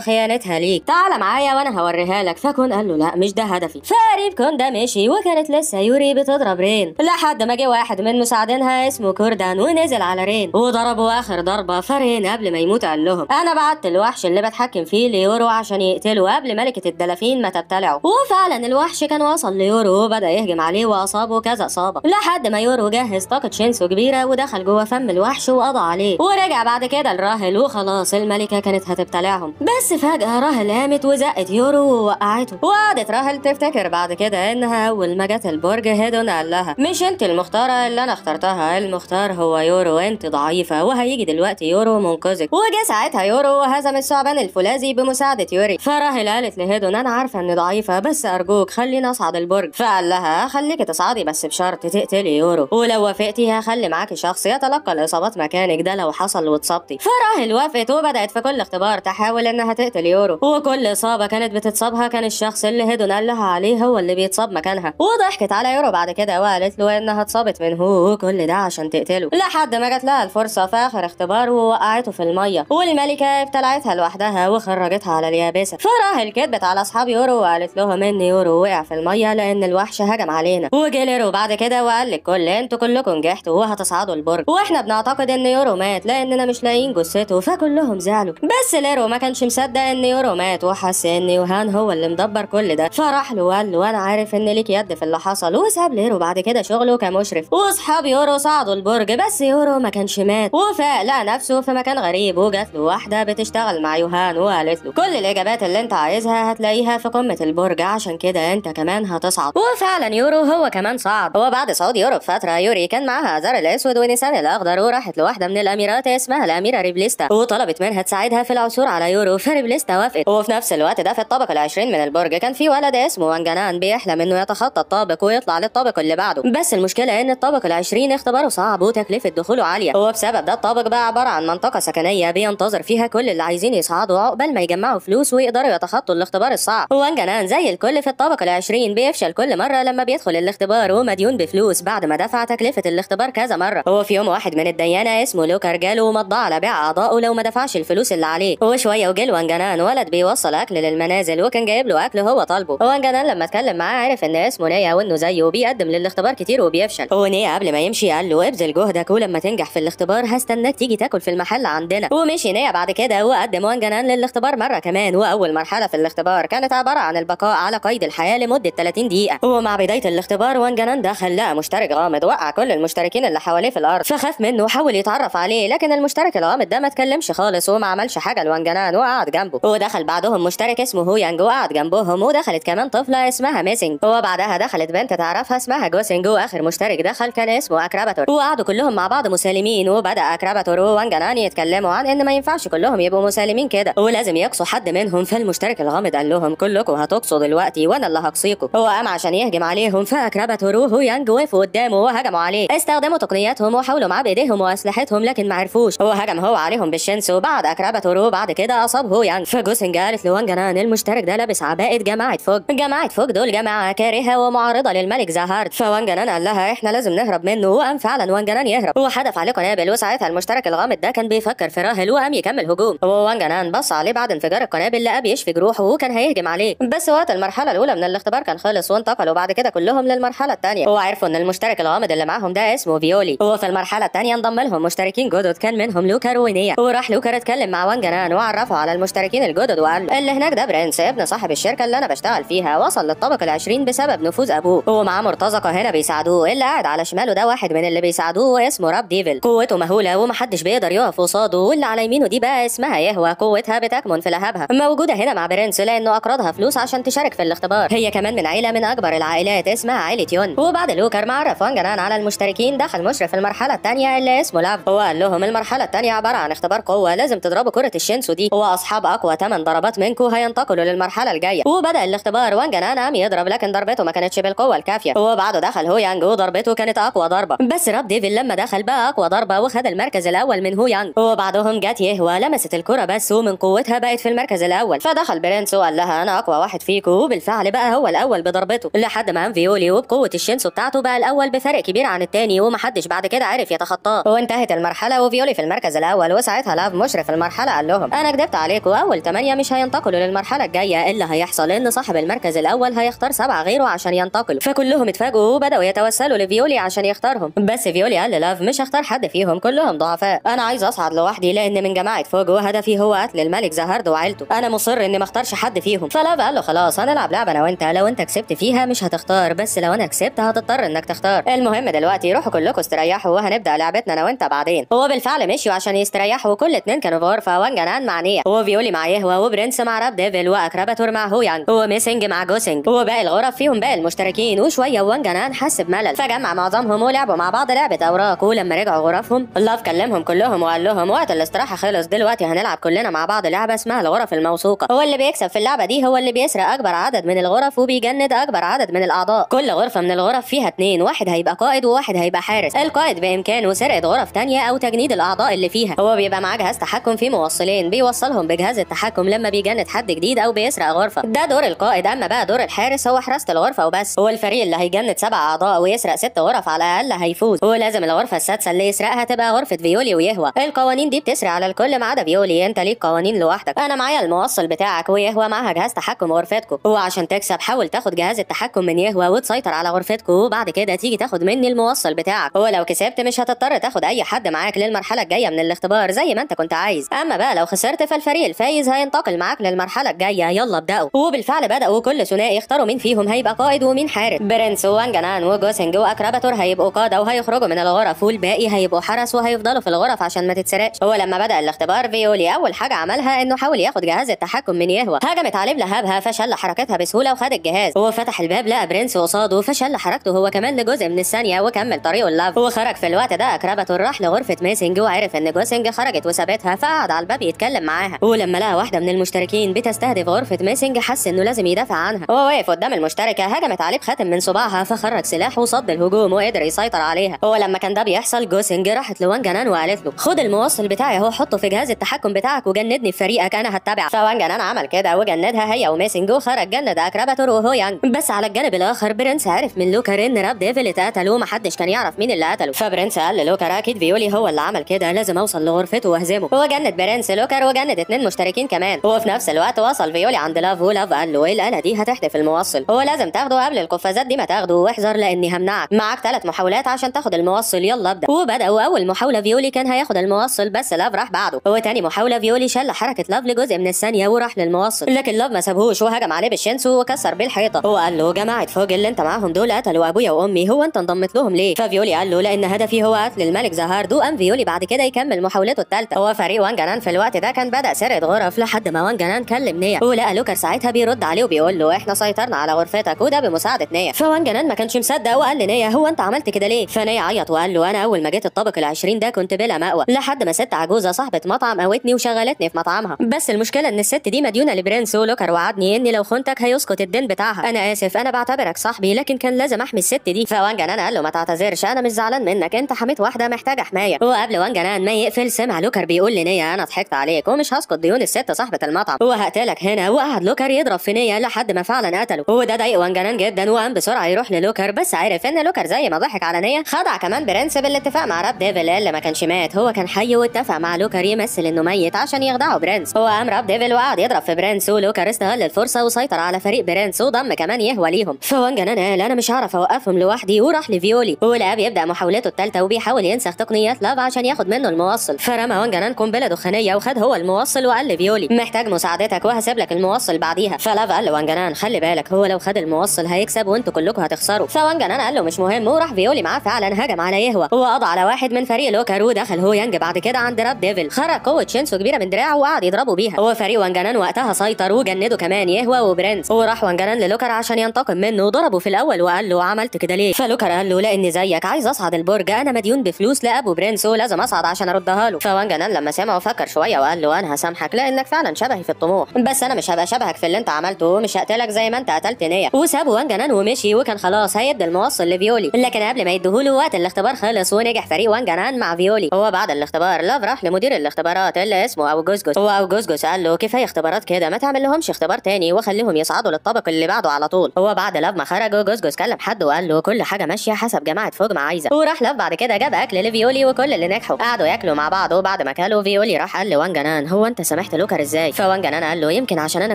خيانتها ليك، تعال معايا وانا هوريها لك. فكون قال له لا مش ده هدفي. فقريب كون ده مشي، وكانت لسه يوري بتضرب رين لحد ما جه واحد من مساعدينها اسمه كوردان ونزل على رين وضربه اخر ضربه. فرين قبل ما يموت قال لهم انا بعت الوحش اللي بتحكم فيه ليورو عشان يقتله قبل ملكه الدلافين ما تبتلعه. وفعلا الوحش كان وصل ليورو وبدا يهجم عليه واصابه كذا اصابه لحد ما يورو جهز طاقة شينسو كبيرة ودخل جوه فم الوحش وقضى عليه، ورجع بعد كده لراهل وخلاص الملكة كانت هتبتلعهم. بس فجاة راهل قامت وزقت يورو ووقعته، وقعدت راهل تفتكر بعد كده انها اول ما جت البرج هيدون قال لها مش انت المختارة اللي انا اخترتها، المختار هو يورو، انت ضعيفة وهيجي دلوقتي يورو منقذك. وجه ساعتها يورو وهزم الثعبان الفولاذي بمساعدة يوري. فراهل قالت لهيدون انا عارفه اني ضعيفة بس ارجوك خليني اصعد البرج. فقال لها خليكي تصعدي بس بشرط تقتلي يورو، ولو وافقتي هخلي معاكي شخص يتلقى الاصابات مكانك، ده لو حصل واتصبتي. فراهل وافقت وبدات في كل اختبار تحاول انها تقتل يورو، وكل اصابه كانت بتتصابها كان الشخص اللي هيدون قال لها عليه هو اللي بيتصاب مكانها. وضحكت على يورو بعد كده وقالت له انها اتصابت منه وكل ده عشان تقتله، لحد ما جت لها الفرصة في اخر اختبار ووقعته في المية، والملكة ابتلعتها لوحدها وخرجتها على اليابسة. فراهل كدبت على اصحاب يورو وقالت لهم ان يورو وقع في المية لان الوحش هجم علينا. وجه ليرو بعد كده وقال للكل انتوا كلكم نجحتوا وهتصعدوا البرج، واحنا بنعتقد ان يورو مات لاننا مش لاقيين جثته. فكلهم زعلوا، بس ليرو ما كانش مصدق ان يورو مات وحس ان يوهان هو اللي مدبر كل ده. فراح له وقال له انا عارف ان ليك يد في اللي حصل، وساب ليرو بعد كده شغله كمشرف. واصحاب يورو صعدوا البرج بس يورو ما كانش مات، وفاق لقى نفسه في مكان غريب، وجات له واحدة بتشتغل مع يوهان وقالت له كل الاجابات اللي انت عايزها هتلاقيها في قمة البرج، عشان كده انت كمان هتصعد. وفعلا يورو هو كمان صعد. وبعد صعود يورو بفترة يوري كان معاها ازار الاسود ونيسان الاخضر، وراحت لواحدة من الاميرات اسمها الاميرة ريبليستا وطلبت منها تساعدها في العثور على يورو، فريبليستا وافقت. وفي نفس الوقت ده في الطابق العشرين من البرج كان في ولد اسمه وانجنان بيحلم انه يتخطى الطابق ويطلع للطابق اللي بعده، بس المشكلة ان الطابق العشرين اختباره صعب وتكلفة دخوله عالية، وبسبب ده الطابق بقى عبارة عن منطقة سكنية بينتظر فيها كل اللي عايزين يصعدوا عقبال ما يجمعوا فلوس ويقدروا يتخطوا الاختبار الصعب. وانجنان زي الكل في الطابق العشرين بيفشل كل مرة لما بيدخل الاختبار ومديون بفلوس بعد ما دفع تكلفة الاختبار كذا مرة. وفي يوم واحد من الديانة اسمه لوكر جاله ومضى على بيع اعضائه لو ما دفعش الفلوس اللي عليه. وشوية وجه وانجنان ولد بيوصل اكل للمنازل وكان جايب له اكل هو طالبه. وانجنان لما اتكلم معاه عرف ان اسمه نيا وانه زيه بيقدم للاختبار كتير وبيفشل. ونيا قبل ما يمشي قال له ابذل جهدك ولما تنجح في الاختبار هستناك تيجي تاكل في المحل عندنا. ومشي نيا بعد كده وقدم وانجنان للاختبار مرة كمان. واول مرحلة في الاختبار كانت عبارة عن البقاء على قيد الحياة لمدة 30 دقيقة. ومع بداية الاختبار وانجنان دخل لقى مشترك غامض وقع كل المشتركين اللي حواليه في الارض، فخاف منه وحاول يتعرف عليه، لكن المشترك الغامض ده ما اتكلمش خالص وما عملش حاجة لوانجنان وقعد جنبه. ودخل بعدهم مشترك اسمه هويانج وقعد جنبهم، ودخلت كمان طفله اسمها ميسنج، وبعدها دخلت بنت تعرفها اسمها جوسنج، واخر مشترك دخل كان اسمه اكراباتور. وقعدوا كلهم مع بعض مسالمين، وبدا اكراباتور ووانجنان يتكلموا عن ان ما ينفعش كلهم يبقوا مسالمين كده ولازم يقصوا حد منهم. فالمشترك الغامض قال لهم كلكم هتقصوا دلوقتي وانا اللي هقصيكم. هو قام عشان يهجم عليهم، فاكراباتور وهويانج وقفوا قدامه وهجموا عليه، استخدموا تقنياتهم وحاولوا معاه بايديهم واسلحتهم لكن ما عرفوش. هو هجم هو عليهم بالشنس وبعد اكراباتور وبعد كده اصاب هويانج. فجوسنج قالت لوانجنان المشترك ده لابس عباءه جماعة فوج، جماعة فوج دول جماعة كارهه ومعارضه للملك زهارد. فوانجنان قال لها احنا لازم نهرب منه، وقام فعلا وانجنان يهرب وحدف عليه قنابل. وساعتها المشترك الغامض ده كان بيفكر في راهل وقام يكمل هجوم، ووانجنان بص عليه بعد انفجار القنابل لقاه بيشفي جروحه وكان هيهجم عليه، بس وقت المرحلة الاولى من الاختبار كان خلص وانتقلوا بعد كده كلهم للمرحلة الثانية. وعرفوا ان المشترك الغامض اللي معاهم ده اسمه فيولي. وفي المرحلة الثانية انضم لهم مشتركين جدد كان منهم لوكر ونيا. وراح لوكر اتكلم مع وانجنان وعرفه على المشتركين الجدد وقال له اللي هناك ده برنس ابن صاحب الشركة اللي انا بشتغل فيها، وصل للطابق العشرين بسبب نفوذ ابوه ومعاه مرتزقة هنا بيساعدوه، اللي قاعد على شماله ده واحد من اللي بيساعدوه واسمه راب ديفل، قوته مهولة ومحدش بيقدر يقف قصاده. واللي على يمينه دي بقى اسمها يهوى، قوتها بتكمن في لهبها، موجودة هنا مع برنس لانه اقرضها فلوس عشان تشارك في الاختبار، هي كمان من عيله من اكبر العائلات اسمها عائلة يون. وبعد لوكر ما عرف وانجنان على المشتركين دخل مشرف المرحلة الثانية اللي اسمه لاف، وقال لهم المرحلة الثانية عبارة عن اختبار قوة لازم تضربوا كره الشينسو دي، واصحاب اقوى 8 ضربات منكم هينتقلوا للمرحلة الجاية. وبدا الاختبار وانجنان قام يضرب لكن ضربته ما كانتش بالقوة الكافيه. وبعده دخل هويانج وضربته كانت اقوى ضربه، بس راب ديفل لما دخل بقى اقوى ضربه وخد المركز الاول من هويانج. وبعدهم جت يهوى لمست الكره بس ومن قوتها بقت في المركز الاول، فدخل برنس وقال لها انا اقوى واحد فيكم، وبالفعل بقى هو الاول بضربته لحد ما قام فيولي وبقوة الشينسو بتاعته بقى الاول بفرق كبير عن الثاني ومحدش بعد كده عرف يتخطاه. وانتهت المرحلة المرحلة وفيولي في المركز الاول. وساعتها لاف مشرف المرحلة قال لهم انا كدبت عليكم، اول 8 مش هينتقلوا للمرحلة الجاية، اللي هيحصل ان صاحب المركز الاول هيختار 7 غيره عشان ينتقلوا. فكلهم اتفاجئوا وبداوا يتوسلوا لفيولي عشان يختارهم، بس فيولي قال للاف مش هختار حد فيهم، كلهم ضعفاء، انا عايز اصعد لوحدي لان من جماعة فوج وهدفي هو قتل الملك زهرد وعيلته، انا مصر اني ما اختارش حد فيهم. فلاف قال له خلاص هنلعب لعبه انا وانت، لو انت كسبت فيها مش هتختار، بس لو انا كسبت هتضطر انك تختار. المهم دلوقتي روحوا كلكم استريحوا وهنبدا لعبتنا انا وانت بعدين. هو بالفعل مشيوا عشان يستريحوا، كل 2 كانوا في غرفة، وانجنان مع نيا وفيولي مع يهوا وبرنس مع راب ديفل واكراباتور مع هويانج وميسنج مع جوسنج، وباقي الغرف فيهم باقي المشتركين. وشوية وانجنان حس بملل فجمع معظمهم ولعبوا مع بعض لعبه اوراق. ولما رجعوا غرفهم لاف كلمهم كلهم وقال لهم وقت الاستراحة خلص، دلوقتي هنلعب كلنا مع بعض لعبه اسمها الغرف الموثوقة، هو اللي بيكسب في اللعبة دي هو اللي بيسرق اكبر عدد من الغرف وبيجند اكبر عدد من الاعضاء. كل غرفة من الغرف فيها 2، واحد هيبقى قائد وواحد هيبقى حارس. القائد بامكانه سرقه غرف تانية او تجنيد الاعضاء اللي فيها، هو بيبقى معاه جهاز تحكم فيه موصلين بيوصلهم بجهاز التحكم لما بيجند حد جديد او بيسرق غرفة، ده دور القائد. اما بقى دور الحارس هو حراسة الغرفة وبس. هو الفريق اللي هيجند 7 اعضاء ويسرق 6 غرف على الاقل هيفوز، هو لازم الغرفة السادسة اللي يسرقها تبقى غرفة فيولي ويهوى. القوانين دي بتسري على الكل ما عدا فيولي، انت ليك قوانين لوحدك، انا معايا الموصل بتاعك ويهوى معاها جهاز تحكم غرفتكم، وعشان تكسب حاول تاخد جهاز التحكم من يهوى وتسيطر على غرفتكم، وبعد كده تيجي تاخد مني الموصل بتاعك. هو لو كسبت مش هتضطر تاخد اي حد معاك للمرحلة الجاية من الاختبار زي ما انت كنت عايز، اما بقى لو خسرت فالفريق الفايز هينتقل معاك للمرحلة الجاية، يلا ابداوا. وبالفعل بداوا كل ثنائي يختاروا مين فيهم هيبقى قائد ومين حارس. برنس وانجنان وجوسنج واكراباتور هيبقوا قاده وهيخرجوا من الغرف، والباقي هيبقوا حرس وهيفضلوا في الغرف عشان ما تتسرقش. هو لما بدا الاختبار فيولي اول حاجة عملها انه حاول ياخد جهاز التحكم من يهوى، هجمت عليه بلهبها فشل حركتها بسهولة وخد الجهاز. هو فتح الباب لقى برنس قصاده فشل حركته هو كمان لجزء من الثانية وكمل طريقه اللاف. وخرج في الوقت ده اكراباتور راح لغرفة ميسنج وعرف ان جوسنج خرجت وسابتها، فقعد على الباب يتكلم معاها. ولما لقى واحدة من المشتركين بتستهدف غرفة ميسنج حس انه لازم يدافع عنها. هو واقف قدام المشتركة هجمت عليه بخاتم من صباعها فخرج سلاح وصد الهجوم وقدر يسيطر عليها. هو لما كان ده بيحصل جوسنج راحت لوانجنان وقالت له خد الموصل بتاعي اهو، حطه في جهاز التحكم بتاعك وجندني في فريقك انا هتبعك. فوانجنان عمل كده وجندها هي وميسنج وخرج جند اكراباتور وهويانج. بس على الجانب الاخر برنس عرف من لوكر ان راب ديفل اتقتل ومحدش كان يعرف مين اللي قتله، فبرنس قال للوكر اكيد فيولي هو اللي عمل كده، لازم اوصل لغرفته واهزمه. هو جند برنس لوكر وجند 2 مشتركين كمان. وفي نفس الوقت وصل فيولي عند لاف، ولاف قال له ايه الاله دي هتحدف الموصل، هو لازم تاخده قبل القفازات دي ما تاخده، واحذر لاني همنعك، معاك 3 محاولات عشان تاخد الموصل، يلا ابدا. وبداوا اول محاولة فيولي كان هياخد الموصل بس لاف راح بعده. هو تاني محاولة فيولي شل حركة لاف لجزء من الثانية وراح للموصل، لكن لاف ما سابهوش وهجم عليه بالشينسو وكسر بيه الحيطة. هو قال له جماعة فوج اللي انت معاهم دول قتلوا ابويا وامي، هو انت انضمت لهم ليه؟ ففيولي قال له لان هدفي هو قتل الملك زهاردو. قام فيولي بعد كده يكمل محاولته الثالثة. هو فريق وانجنان في الوقت ده كان بدا سرقه غرف لحد ما وانجنان كلم نيا، ولقى لوكر ساعتها بيرد عليه وبيقول له احنا سيطرنا على غرفتك وده بمساعدة نيا. فوانجنان ما كانش مصدق وقال لنيا هو انت عملت كده ليه؟ فنيا عيط وقال له انا اول ما جيت الطابق ال20 ده كنت بلا مأوى لحد ما ست عجوزه صاحبه مطعم قوتني وشغلتني في مطعمها، بس المشكلة ان الست دي مديونه لبرنس، ولوكر وعدني اني لو خنتك هيسقط الدين بتاعها، انا اسف انا بعتبرك صاحبي لكن كان لازم احمي الست دي. فوانجنان قال له ما تعتذرش انا مش زعلان منك، انت حميت واحدة محتاجه حماية. وقبل وانجنان ما يقفل سمع لوكر بيقول لنيا انا ضحكت عليك ومش هسقط ديون الست صاحبه المطعم وهقتلك هنا. وقعد لوكر يضرب في نيا لحد ما فعلا قتله، وده ضايق وانجنان جدا وقام بسرعة يروح للوكر، بس عرف ان لوكر زي ما ضحك على نيا خدع كمان برنس بالاتفاق مع راب ديفل اللي ما كانش مات، هو كان حي واتفق مع لوكر يمثل انه ميت عشان يخدعه برنس. هو قام راب ديفل وقعد يضرب في برنس، ولوكر استغل الفرصة وسيطر على فريق برنس وضم كمان يهوى ليهم. فوانجنان قال انا مش هعرف اوقفهم لوحدي وراح لفيولي، ولقاه بيبدا محاولته الثالثة وبيحاول ينسخ تقنيات لاف عشان ياخد منه الموصل. فرمى وانجنان قنبلة دخانيه وخد هو الموصل وقال لفيولي محتاج مساعدتك وهسيب لك الموصل بعديها. فلاف قال لوانجنان خلي بالك هو لو خد الموصل هيكسب وانتوا كلكم هتخسروا. فوانجنان قال له مش مهم، وراح فيولي معاه فعلا هجم على يهوى وقضى على واحد من فريق لوكر، ودخل هو يانج بعد كده عند راب ديفل، خرج قوة شينسو كبيرة من دراعه وقعد يضربه بيها. هو فريق وانجنان وقتها سيطر وجندوا كمان يهوى وبرنس، وراح وانجنان للوكر عشان ينتقم منه وضربه في الاول وقال له عملت كده ليه؟ فلوكر قال له لاني زيك عايز اصعد البرج، انا مديون بفلوس لابو برنس ولازم اصعد عشان اردها له. فوانجنان لما سمعه فكر شوية وقال له انا هسامحك لانك فعلا شبهي في الطموح، بس انا مش هبقى شبهك في اللي انت عملته ومش هقتلك زي ما انت قتلت نيا. وسابه وانجنان ومشي، وكان خلاص هيدي الموصل لفيولي، لكن قبل ما يديهوله وقت الاختبار خلص ونجح فريق وانجنان مع فيولي. هو بعد الاختبار لاف راح لمدير الاختبارات اللي اسمه اوجوسجوس، هو اوجوسجوس قال له كفاية اختبارات كده، ما تعمل لهمش اختبار تاني وخليهم يصعدوا للطابق اللي بعده على طول. هو بعد لاف ما خرج اوجوسجوس كلم حد وقال له كل حاجة ماشية حسب جماعة فوج ما عايزه. وراح لاف بعد كده جاب اكل لفيولي وكل اللي نجحوا. قعدوا ياكلوا مع بعض، وبعد ما كلوا فيولي راح قال لوانجنان هو انت سامحت لوكر ازاي؟ فوانجنان قال له يمكن عشان انا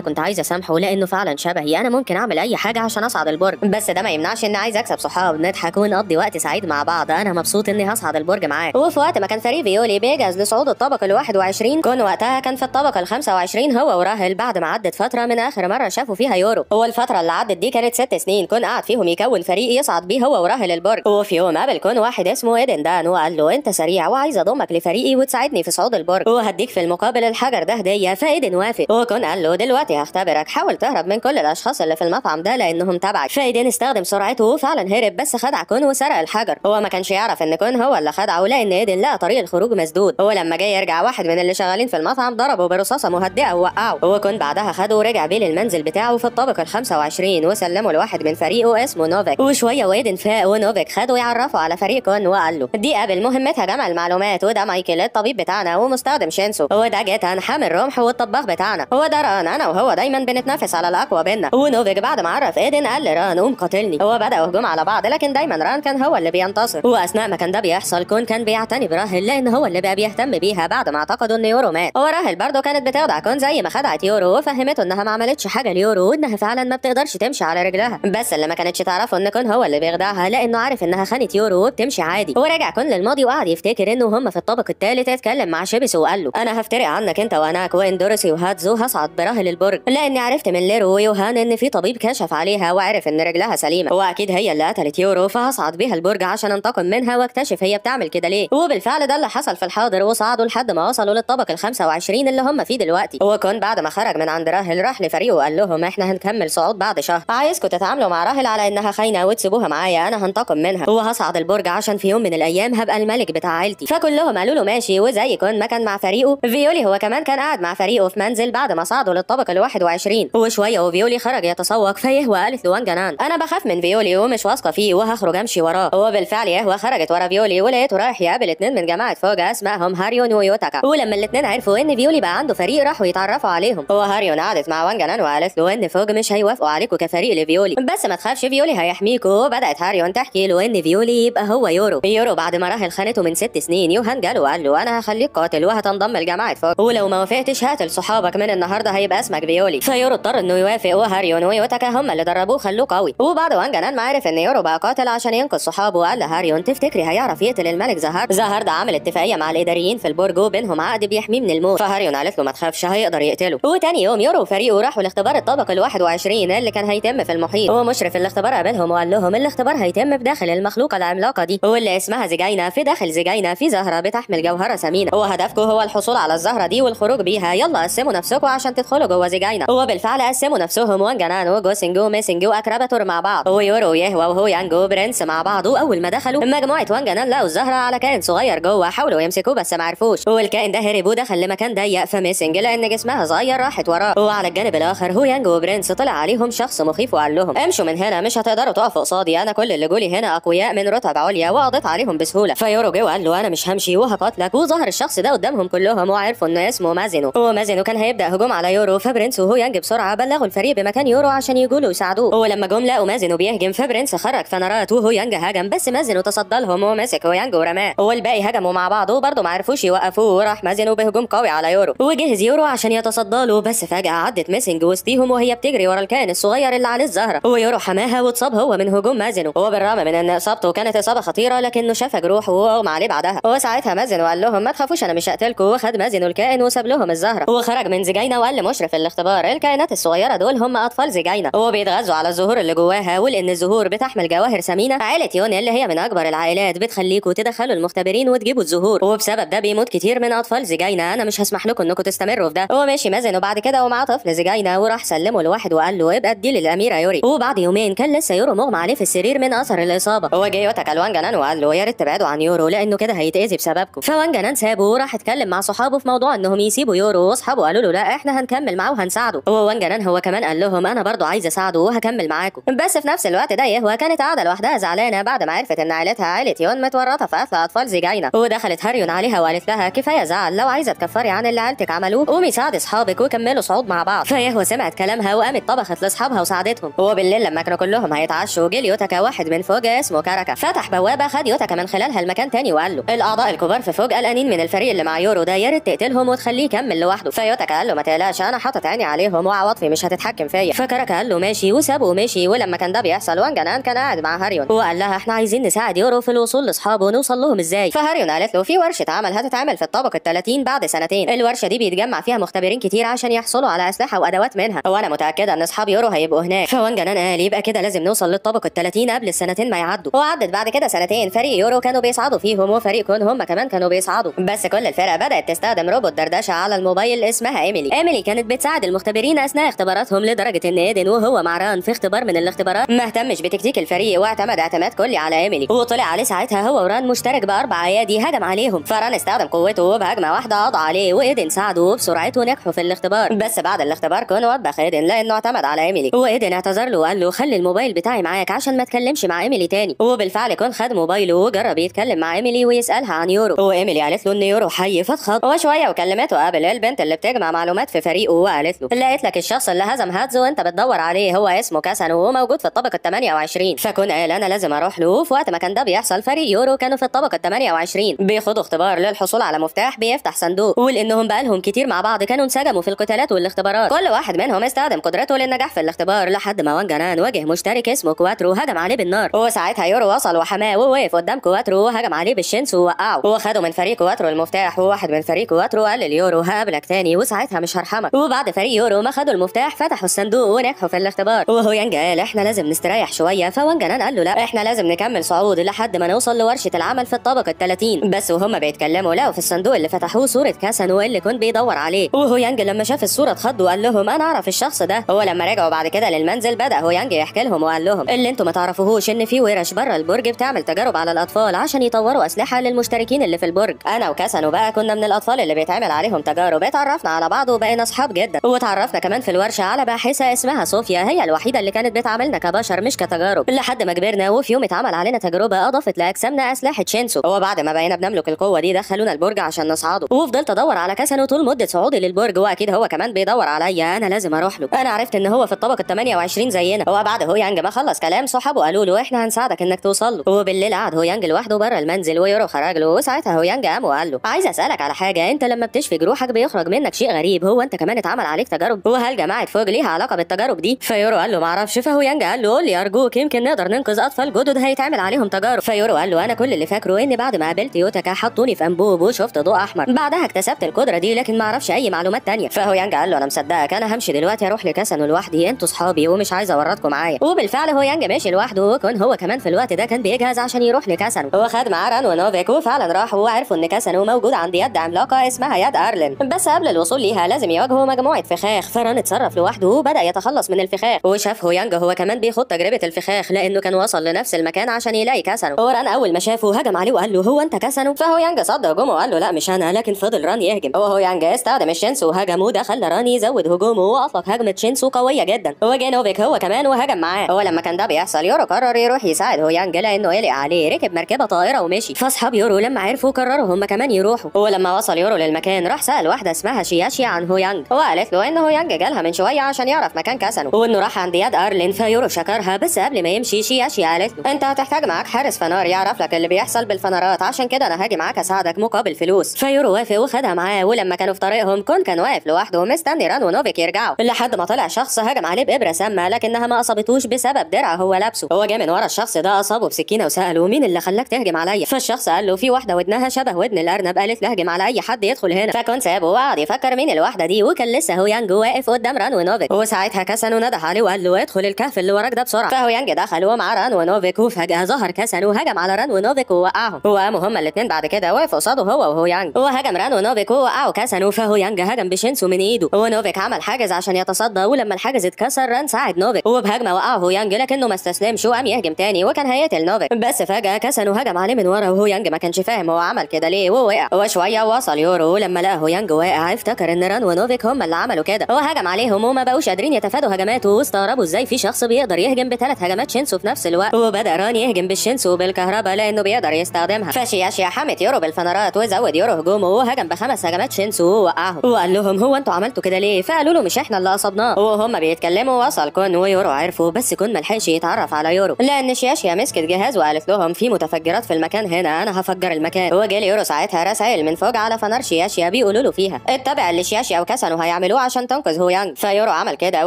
كنت عايز اسامحه لانه فعلا شبهي، انا ممكن اعمل اي حاجة عشان اصعد البرج، بس ده ما يمنعش اني عايز اكسب صحاب، نضحك ونقضي وقت سعيد مع بعض، انا مبسوط اني هصعد البرج معاك. وفي وقت ما كان فريق فيولي بيجهز لصعود الطابق ال21، كون وقتها كان في الطابق ال25 هو وراهل بعد ما عدت فترة من اخر مرة شافوا فيها يورو. هو الفترة اللي عدت دي كانت 6 سنين، كون قعد فيهم يكون فريق يصعد بيه هو وراهل البرج. وفي يوم قابل كون واحد اسمه ايدن دان وقال له انت سريع وعايز اضمك لفريقي وتساعدني في صعود البرج، وهديك في المقابل الحجر ده هديه. فايدن وافق، وكون قال له دلوقتي هختبرك، حاول تهرب من كل الاشخاص اللي في المطعم ده لانهم تبعك. فايدن استخدم سرعته وفعلا هرب، بس خدع كون وسرق الحجر. هو ما كانش يعرف ان كون هو اللي خدعه لان ايدن لقى طريق الخروج مسدود. هو لما جاي يرجع واحد من اللي شغالين في المطعم ضربه برصاصه مهدئه ووقعه. هو كون بعدها خده ورجع بيه للمنزل بتاعه في الطابق ال25 وسلمه لواحد من فريقه اسمه نوفيك. وشوية وايدن فاق ونوفيك خده يعرفه على فريق كون وقال له دي قابل مهمتها جمع المعلومات، وده مايكل الطبيب بتاعنا ومستخدم شينسو، وده جيتان حامل رمح والطباخ بتاعنا، وده ران انا وهو دايما بنتنافس على الاقوى بينا. ونوفيك بعد ما عرف ايدن قال لران قوم قاتلني. هو بدأوا هجوم على بعض، لكن دايما ران كان هو اللي بينتصر. واثناء ما كان ده بيحصل كون كان بيعتني براهل لان هو اللي بقى بيهتم بيها بعد ما اعتقدوا ان يورو مات. وراهل برضه كانت بتخدع كون زي ما خدعت يورو وفهمته انها ما عملتش حاجة ليورو وانها فعلا ما بتقدرش تمشي على رجلها، بس اللي ما كانتش تعرفه ان كون هو اللي بيخدعها لانه عارف انها خانت يورو وبتمشي عادي. ورجع كون للماضي وقعد يفتكر انه هم في الطابق الثالث اتكلم مع شيبس وقال له انا هفترق عنك انت واناك واندورسي وهاتزو، هصعد براهل البرج لاني عرفت من ليرو ويوهان ان في طبيب كشف عليها وعرف ان رجلها سليمة واكيد هي اللي قتلت يورو، فهصعد بيها البرج عشان انتقم منها واكتشف هي بتعمل كده ليه. وبالفعل ده اللي حصل في الحاضر، وصعدوا لحد ما وصلوا للطابق ال25 اللي هم فيه دلوقتي. وكون بعد ما خرج من عند راهل راح لفريقه وقال لهم احنا هنكمل صعود بعد شهر، عايزكم تتعاملوا مع راهل على انها خاينه وتسيبوها معايا، انا هنتقم منها وهصعد البرج عشان في يوم من الايام هبقى الملك بتاع عيلتي. فكلهم قالوا له ماشي. وزي كون ما كان مع فريقه، فيولي هو كمان كان قاعد مع فريقه في منزل بعد ما صعدوا للطابق ال21. وشوية وفيولي خرج يتسوق، فيهوى قالت لوانجنان انا بخاف من فيولي ومش واثقة فيه وهخرج امشي وراه. وبالفعل يهوى خرجت ورا فيولي ولقيته رايح يقابل 2 من جماعة فوجا اسمائهم هاريون ويوتاكا. ولما الاثنين عرفوا ان فيولي بقى عنده فريق راحوا يتعرفوا عليهم. وهاريون قعدت مع وانجنان وقالت له ان فوج مش هيوافقوا عليكوا كفريق لفيولي، بس ما تخافش فيولي هيحميكوا. وبدات هاريون تحكي له ان فيولي يبقى هو يورو. يورو بعد ما راهل خانته من 6 سنين، يوهان جاله وقال له انا هخليك قاتل وهتنضم لجماعة فوج، ولو ما وافقتش هقتل صحابك، من النهارده هيبقى اسمك فيولي. فيورو اضطر انه يوافق، وهاريون ويوتاكا هم اللي دربوه خلوه قوي. وبعد وانجنان ما عرف ان يورو بقى قاتل عشان ينقذ صحابه، وقال لهاريون تفتكري هيعرف يقتل الملك زهار؟ زهار ده عامل اتفاقية مع الاداريين في البرج وبينهم عقد بيحميه من الموت. فهاريون قالت له ما تخافش هيقدر يقتله. وتاني يوم يورو وفريقه راحوا لاختبار الطابق ال21 اللي كان هيتم في المحيط. ومشرف الاختبار قابلهم وقال لهم الاختبار هيتم بداخل المخلوقه العملاقة دي واللي اسمها زجاينه. في داخل زجاينه في زهره بتحمل جوهره ثمينة، وهدفكم هو الحصول على الزهرة دي والخروج بيها، يلا قسموا نفسكم عشان تدخلوا جوه زجاينه. وبالفعل قسموا نفسهم، وانجنان وجوسينج وميسنج واكراباتور مع بعض، ويورو ويهوى وهو يانج وبرنس مع بعض. واول ما دخلوا مجموعة وانجنان لقوا الزهرة على كائن صغير جوه، حاولوا يمسكوه بس ما عرفوش، والكائن ده هرب ودخل لمكان ضيق، فميسنج لان جسمها صغير راحت وراه. وعلى الجانب الاخر هو يانج وبرنس طلع عليهم شخص مخيف وقال لهم امشوا من هنا مش هتقدروا تقفوا قصادي، انا كل اللي جولي هنا اقوياء من رتب عليا وقضيت عليهم بسهولة. فيورو جه وقال له انا مش همشي وهقاتلك. وظهر الشخص ده قدامهم كلهم وعرفوا ان اسمه مازينو، ومازينو كان هيبدا هجوم على يورو. فبرنس وهو يانج بسرعة بلغوا الفريق بمكان يورو عشان يجوا له يساعدوه. ولما جم لقوا مازينو بيهجم، فبرنس خرج فنارات وهو يانج هجم، بس مازينو تصدى لهم ومسك هو يانج ورماه، والباقي هجموا مع بعض وبرضه ما عرفوش يوقفوه. وراح مازينو بهجوم قوي على يورو وجهز يورو عشان يتصدى له، بس فجاة عدت ميسنج وسطيهم وهي بتجري ورا الكائن الصغير اللي عليه الزهرة، ويورو حماها واتصاب هو من هجوم مازينو. وبالرغم من ان اصابته كانت اصابه خطيرة لكنه شفى جروحه واغمى عليه بعدها. وساعتها مازينو قال لهم ما تخافوش انا مش هقتلكم، وخد مازينو الكائن وساب لهم الزهرة وخرج من زجاينه. وقال لمشرف الاختبار الكائنات الصغيرة دول هم اطفال زجاينه وبيتغذوا على الزهور اللي جواها، ولان الزهور بتحمل جواهر ثمينة عائلة يون اللي هي من اكبر العائلات بتخليكم تدخلوا المختبرين وتجيبوا الزهور، وبسبب ده بيموت كتير من اطفال زجاينه، انا مش هسمح لكم انكم تستمروا في ده. ومشي مازينو بعد كده ومعاه طفل زجاينه وراح سلمه لواحد وقال له ابقى ادي للاميره يوري. وبعد يومين كان لسه يورو مغمى عليه في السرير من اثر الاصابة. هو جه يوتاكا لوانجنان وقال له يا ريت تبعدوا عن يورو لانه كده هيتاذي بسببكم. فوانجنان سابه وراح اتكلم مع صحابه في موضوع انهم يسيبوا يورو، واصحابه قالوا له لا احنا هنكمل معاه وهنساعده. هو وانجنان هو كمان قال لهم انا برضو عايز اساعده وهكمل معاكم. بس في نفس الوقت ده يهوى كانت قاعدة لوحدها زعلانة بعد ما عرفت ان عائلتها عائلة يون متورطة في قتل اطفال زجاينه. ودخلت هاريون عليها وقالت لها كفاية زعل، لو عايزه تكفري عن اللي عيلتك عملوه قومي ساعدي اصحابك وكملوا صعود مع بعض. فيهوى سمعت كلامها وقامت طبخت لاصحابها وساعدتهم. وبالليل لما كانوا كلهم هيتعشوا جه يوتاكا واحد من فوجا اسمه كاراكا، فتح بوابه خد يوتاكا من خلالها المكان تاني تاني وقال له الاعضاء الكبار في فوج قلقانين من الفريق اللي مع يورو ده، يا ريت تقتلهم وتخليه يكمل لوحده. فيوتاكا قال له ما تقلقش انا حاطط عيني عليهم وعواطفي مش هتتحكم فيا. فكاراكا قال له ماشي وسابه ومشي. ولما كان ده بيحصل وانجنان كان قاعد مع هاريون وقال لها احنا عايزين نساعد يورو في الوصول لاصحابه، نوصل لهم ازاي؟ فهاريون قالت له في ورشه عمل هتتعمل في الطابق ال30 بعد سنتين، الورشة دي بيتجمع فيها مختبرين كتير عشان يحصلوا على اسلحة وادوات منها، وانا متاكدة ان اصحاب يورو هيبقوا هناك. فوانجنان قال يبقى كده لازم نوصل للطابق ال30 قبل السنتين ما يعدوا. وعدت بعد كده سنتين، فريق يورو كانوا بيصعدوا فيهم وفريق كون هم كمان كانوا بيصعدوا، بس كل الفرقة بدات تستخدم روبوت دردشة على الموبايل اسمها ايميلي. ايميلي كانت بتساعد المختبرين اثناء اختباراتهم، لدرجة ان ايدن وهو مع ران في اختبار من الاختبارات ما اهتمش بتكتيك الفريق واعتمد اعتماد كلي على ايميلي، وطلع عليه ساعتها هو وران مشترك باربع ايادي هجم عليهم. فران استخدم قوته وبهجمه واحدة قضى عليه، وايدن ساعده وبسرعته نجحوا في الاختبار. بس بعد الاختبار كون وبخ ايدن لانه اعتمد على ايميلي، وايدن اعتذر له وقال له خلي الموبايل بتاعي معاك عشان ما تكلمش مع ايميلي تاني. وبالفعل كون خد موبايله وجرب يتكلم مع ايميلي ويسالها عن يورو، وايميلي قالت له ان يورو حي فاتخض. وشوية وكلمته قبل البنت اللي بتجمع معلومات في فريقه وقالت له لقيت لك الشخص اللي هزم هاتزو وانت بتدور عليه، هو اسمه كاسانو وموجود في الطابق ال28. فكون قال انا لازم اروح له. في وقت ما كان ده بيحصل فريق يورو كانوا في الطابق ال28 بيخوضوا اختبار للحصول على مفتاح بيفتح صندوق، ولانهم بقالهم كتير مع بعض كانوا انسجموا في القتالات والاختبارات، كل واحد منهم استخدم قدرته للنجاح في الاختبار، لحد ما وانجنان واجه مشترك اسمه كواترو هجم عليه بالنار. وساعتها يورو وصل وحماه ووقف قدام كواترو وهجم عليه بالشنس ووقعه، وخدوا من فريق كواترو المفتاح، وواحد من فريق كواترو قال لليورو هقابلك تاني وساعتها مش هرحمك. وبعد فريق يورو ما خدوا المفتاح فتحوا الصندوق ونجحوا في الاختبار. وهو يانج قال احنا لازم نستريح شوية، فوانجنان قال له لا احنا لازم نكمل صعود لحد ما نوصل لورشه العمل في الطابق ال30. بس وهم بيتكلموا لقوا في الصندوق اللي فتحوه صوره كاسانو اللي كنت بيدور عليه، وهو يانج لما شاف الصورة اتخض وقال لهم انا اعرف الشخص ده. هو لما رجعوا بعد كده للمنزل بدا هو يانج يحكي لهم وقال لهم اللي انتم ما تعرفوهوش ان في ورش بره البرج بتعمل تجارب على الاطفال عشان يطوروا اسلحة للمشتركين اللي في البرج. انا وكاسانو بقى كنا من الاطفال اللي بيتعمل عليهم تجارب، اتعرفنا على بعض وبقينا اصحاب جدا، واتعرفنا كمان في الورشة على باحثه اسمها صوفيا، هي الوحيدة اللي كانت بتعاملنا كبشر مش كتجارب، لحد ما كبرنا وفي يوم اتعمل علينا تجربه اضافت لاجسامنا اسلحة شينسو. وبعد ما بقينا بنملك القوة دي دخلونا البرج عشان نصعده، وفضلت ادور على كاسانو طول مده صعودي للبرج، واكيد هو كمان بيدور عليا، انا لازم اروح له، انا عرفت ان هو في الطابق ال28 زينا. وبعد هو يانج ما خلص كلام صحابه قالوا له احنا هنساعدك انك توصل له. وبالليل قعد هو يانج لوحده بره المنزل ويورو خرج له، وساعتها هو يانج قام وقال له عايز اسالك على حاجة، انت لما بتشفي جروحك بيخرج منك شيء غريب، هو انت كمان اتعمل عليك تجارب؟ وهل جماعة فوج ليها علاقة بالتجارب دي؟ فيورو قال له معرفش. فهو يانج قال له قول لي ارجوك يمكن نقدر ننقذ اطفال جدد هيتعمل عليهم تجارب. فيورو قال له انا كل اللي فاكره ان بعد ما قابلت يوتاكا حطوني في انبوب وشفت ضوء احمر، بعدها اكتسبت القدرة دي لكن معرفش اي معلومات تانية. فهو يانج قال له انا مصدقك، انا همشي دلوقتي اروح لكاسانو لوحدي، انتوا صحابي ومش عايز اورطكم معايا. وبالفعل هو يانج ماشي لوحده، وكان هو كمان في الوقت ده كان بيجهز عشان يروح لكاسانو، وخد معاه ران ونوفيك، وفعلا راحوا وعرفوا ان كاسانو موجود عند يد عملاقة اسمها يد ارلين، بس قبل الوصول ليها لازم يواجهوا مجموعة فخاخ. فران اتصرف لوحده وبدا يتخلص من الفخاخ، وشاف هو يانج هو كمان بيخوض تجربه الفخاخ لانه كان وصل لنفس المكان عشان يلاقي كاسانو. وران اول ما شافه هجم عليه وقال له هو انت كاسانو؟ فهو يانج صد هجومه وقال له لا مش انا، لكن فضل ران يهجم، وهو يانج استخدم الشينسو وهجم، وده خلى ران يزود هجومه واطلق هجمة شينسو قوية جدا. وجه نوفيك هو كمان وهجم معاه. ولما كان ده بيحصل يورو قرر يروح يساعد هو يانج لانه قلق عليه، ركب مركبة طائره ومشي. فاصحاب يورو لما عرفوا قرروا هم كمان يروحوا. ولما وصل يورو للمكان راح سال واحدة اسمها شياشي عن هو يانج، وقالت له ان هو يانج جالها من شوية عشان يعرف مكان كاسانو وانه راح عند يد ارلين. فيورو شكرها، بس قبل ما يمشي شياشي قالت له انت هتحتاج معاك حارس فنار يعرف لك اللي بيحصل بالفنارات، عشان كده انا هاجي معاك اساعدك مقابل فلوس. فيورو وافق وخدها معاه. ولما كانوا في طريقهم كون كان واقف لوحده مستني ران ونوفيك يرجعوا، لحد ما طلع شخص هجم عليه بابره سامة لكنها ما اصابتوش بسبب درع هو لابسه. هو جه من ورا الشخص ده اصابه بسكينة وساله مين اللي خلاك تهجم عليا؟ فالشخص قال له في واحدة ودنها شبه ودن الارنب قالت له اهجم على اي حد يدخل هنا. فكون سابه وقعد يفكر مين الواحدة دي، وكان لسه هو يانج واقف قدام ران ونوفيك. وساعتها كاسانو نده عليه وقال له ادخل الكهف اللي وراك ده بسرعة. فهو يانج دخل ومع ران ونوفيك، وفجاة ظهر كاسانو هجم على ران ونوفيك ووقعهم. وقاموا هما الاثنين بعد كده وقفوا قصاده هو وهو يانج، وهجم ران ونوفيك ووقعوا كاسانو. فهو يانج هجم بشينسو من ايده، ونوفيك عمل حاجز عشان يتصدى، ولما الحاجز اتكسر ران ساعد نوفيك وبهجمه وقعه هو يانج، لكنه ما استسلمش وقام يهجم تاني وكان هيقتل نوفيك. بس فجاة كاسانو هجم عليه من ورا، وهو يانج ما كانش فاهم هو عمل كده ليه ووقع. وشوية وصل يورو، لما لقى هو يانج واقع افتكر ان ران ونوفيك هم اللي عملوا كده، وهجم عليهم وما بقوش قادرين يتفادوا هجماته، واستغربوا ازاي في شخص بيقدر يهجم بثلاث هجمات شينسو في نفس الوقت. وبدا ران يهجم بالشينسو بالكهرباء لانه بيقدر يستخدمها. فشياشيا حمت يورو بالفنارات وزود يورو هجومه وهجم بخمس هجمات شينسو ووقعهم، وقال لهم هو انتوا عملتوا كده ليه؟ فقالوا له مش احنا اللي اصبناه. وهم بيتكلموا وصل كون ويورو عرفوا، بس كون ما لحقش يتعرف على يورو لان شياشيا مسكت جهاز وقالت لهم في متفجرات في المكان المكان هنا، انا هفجر المكان. وجه ليورو ساعتها رسائل من فوق على فنار شياشيا بيقولوا له فيها اتبع اللي شياشيا وكسنو هيعملوه عشان تنقذ هويانج. فيورو عمل كده،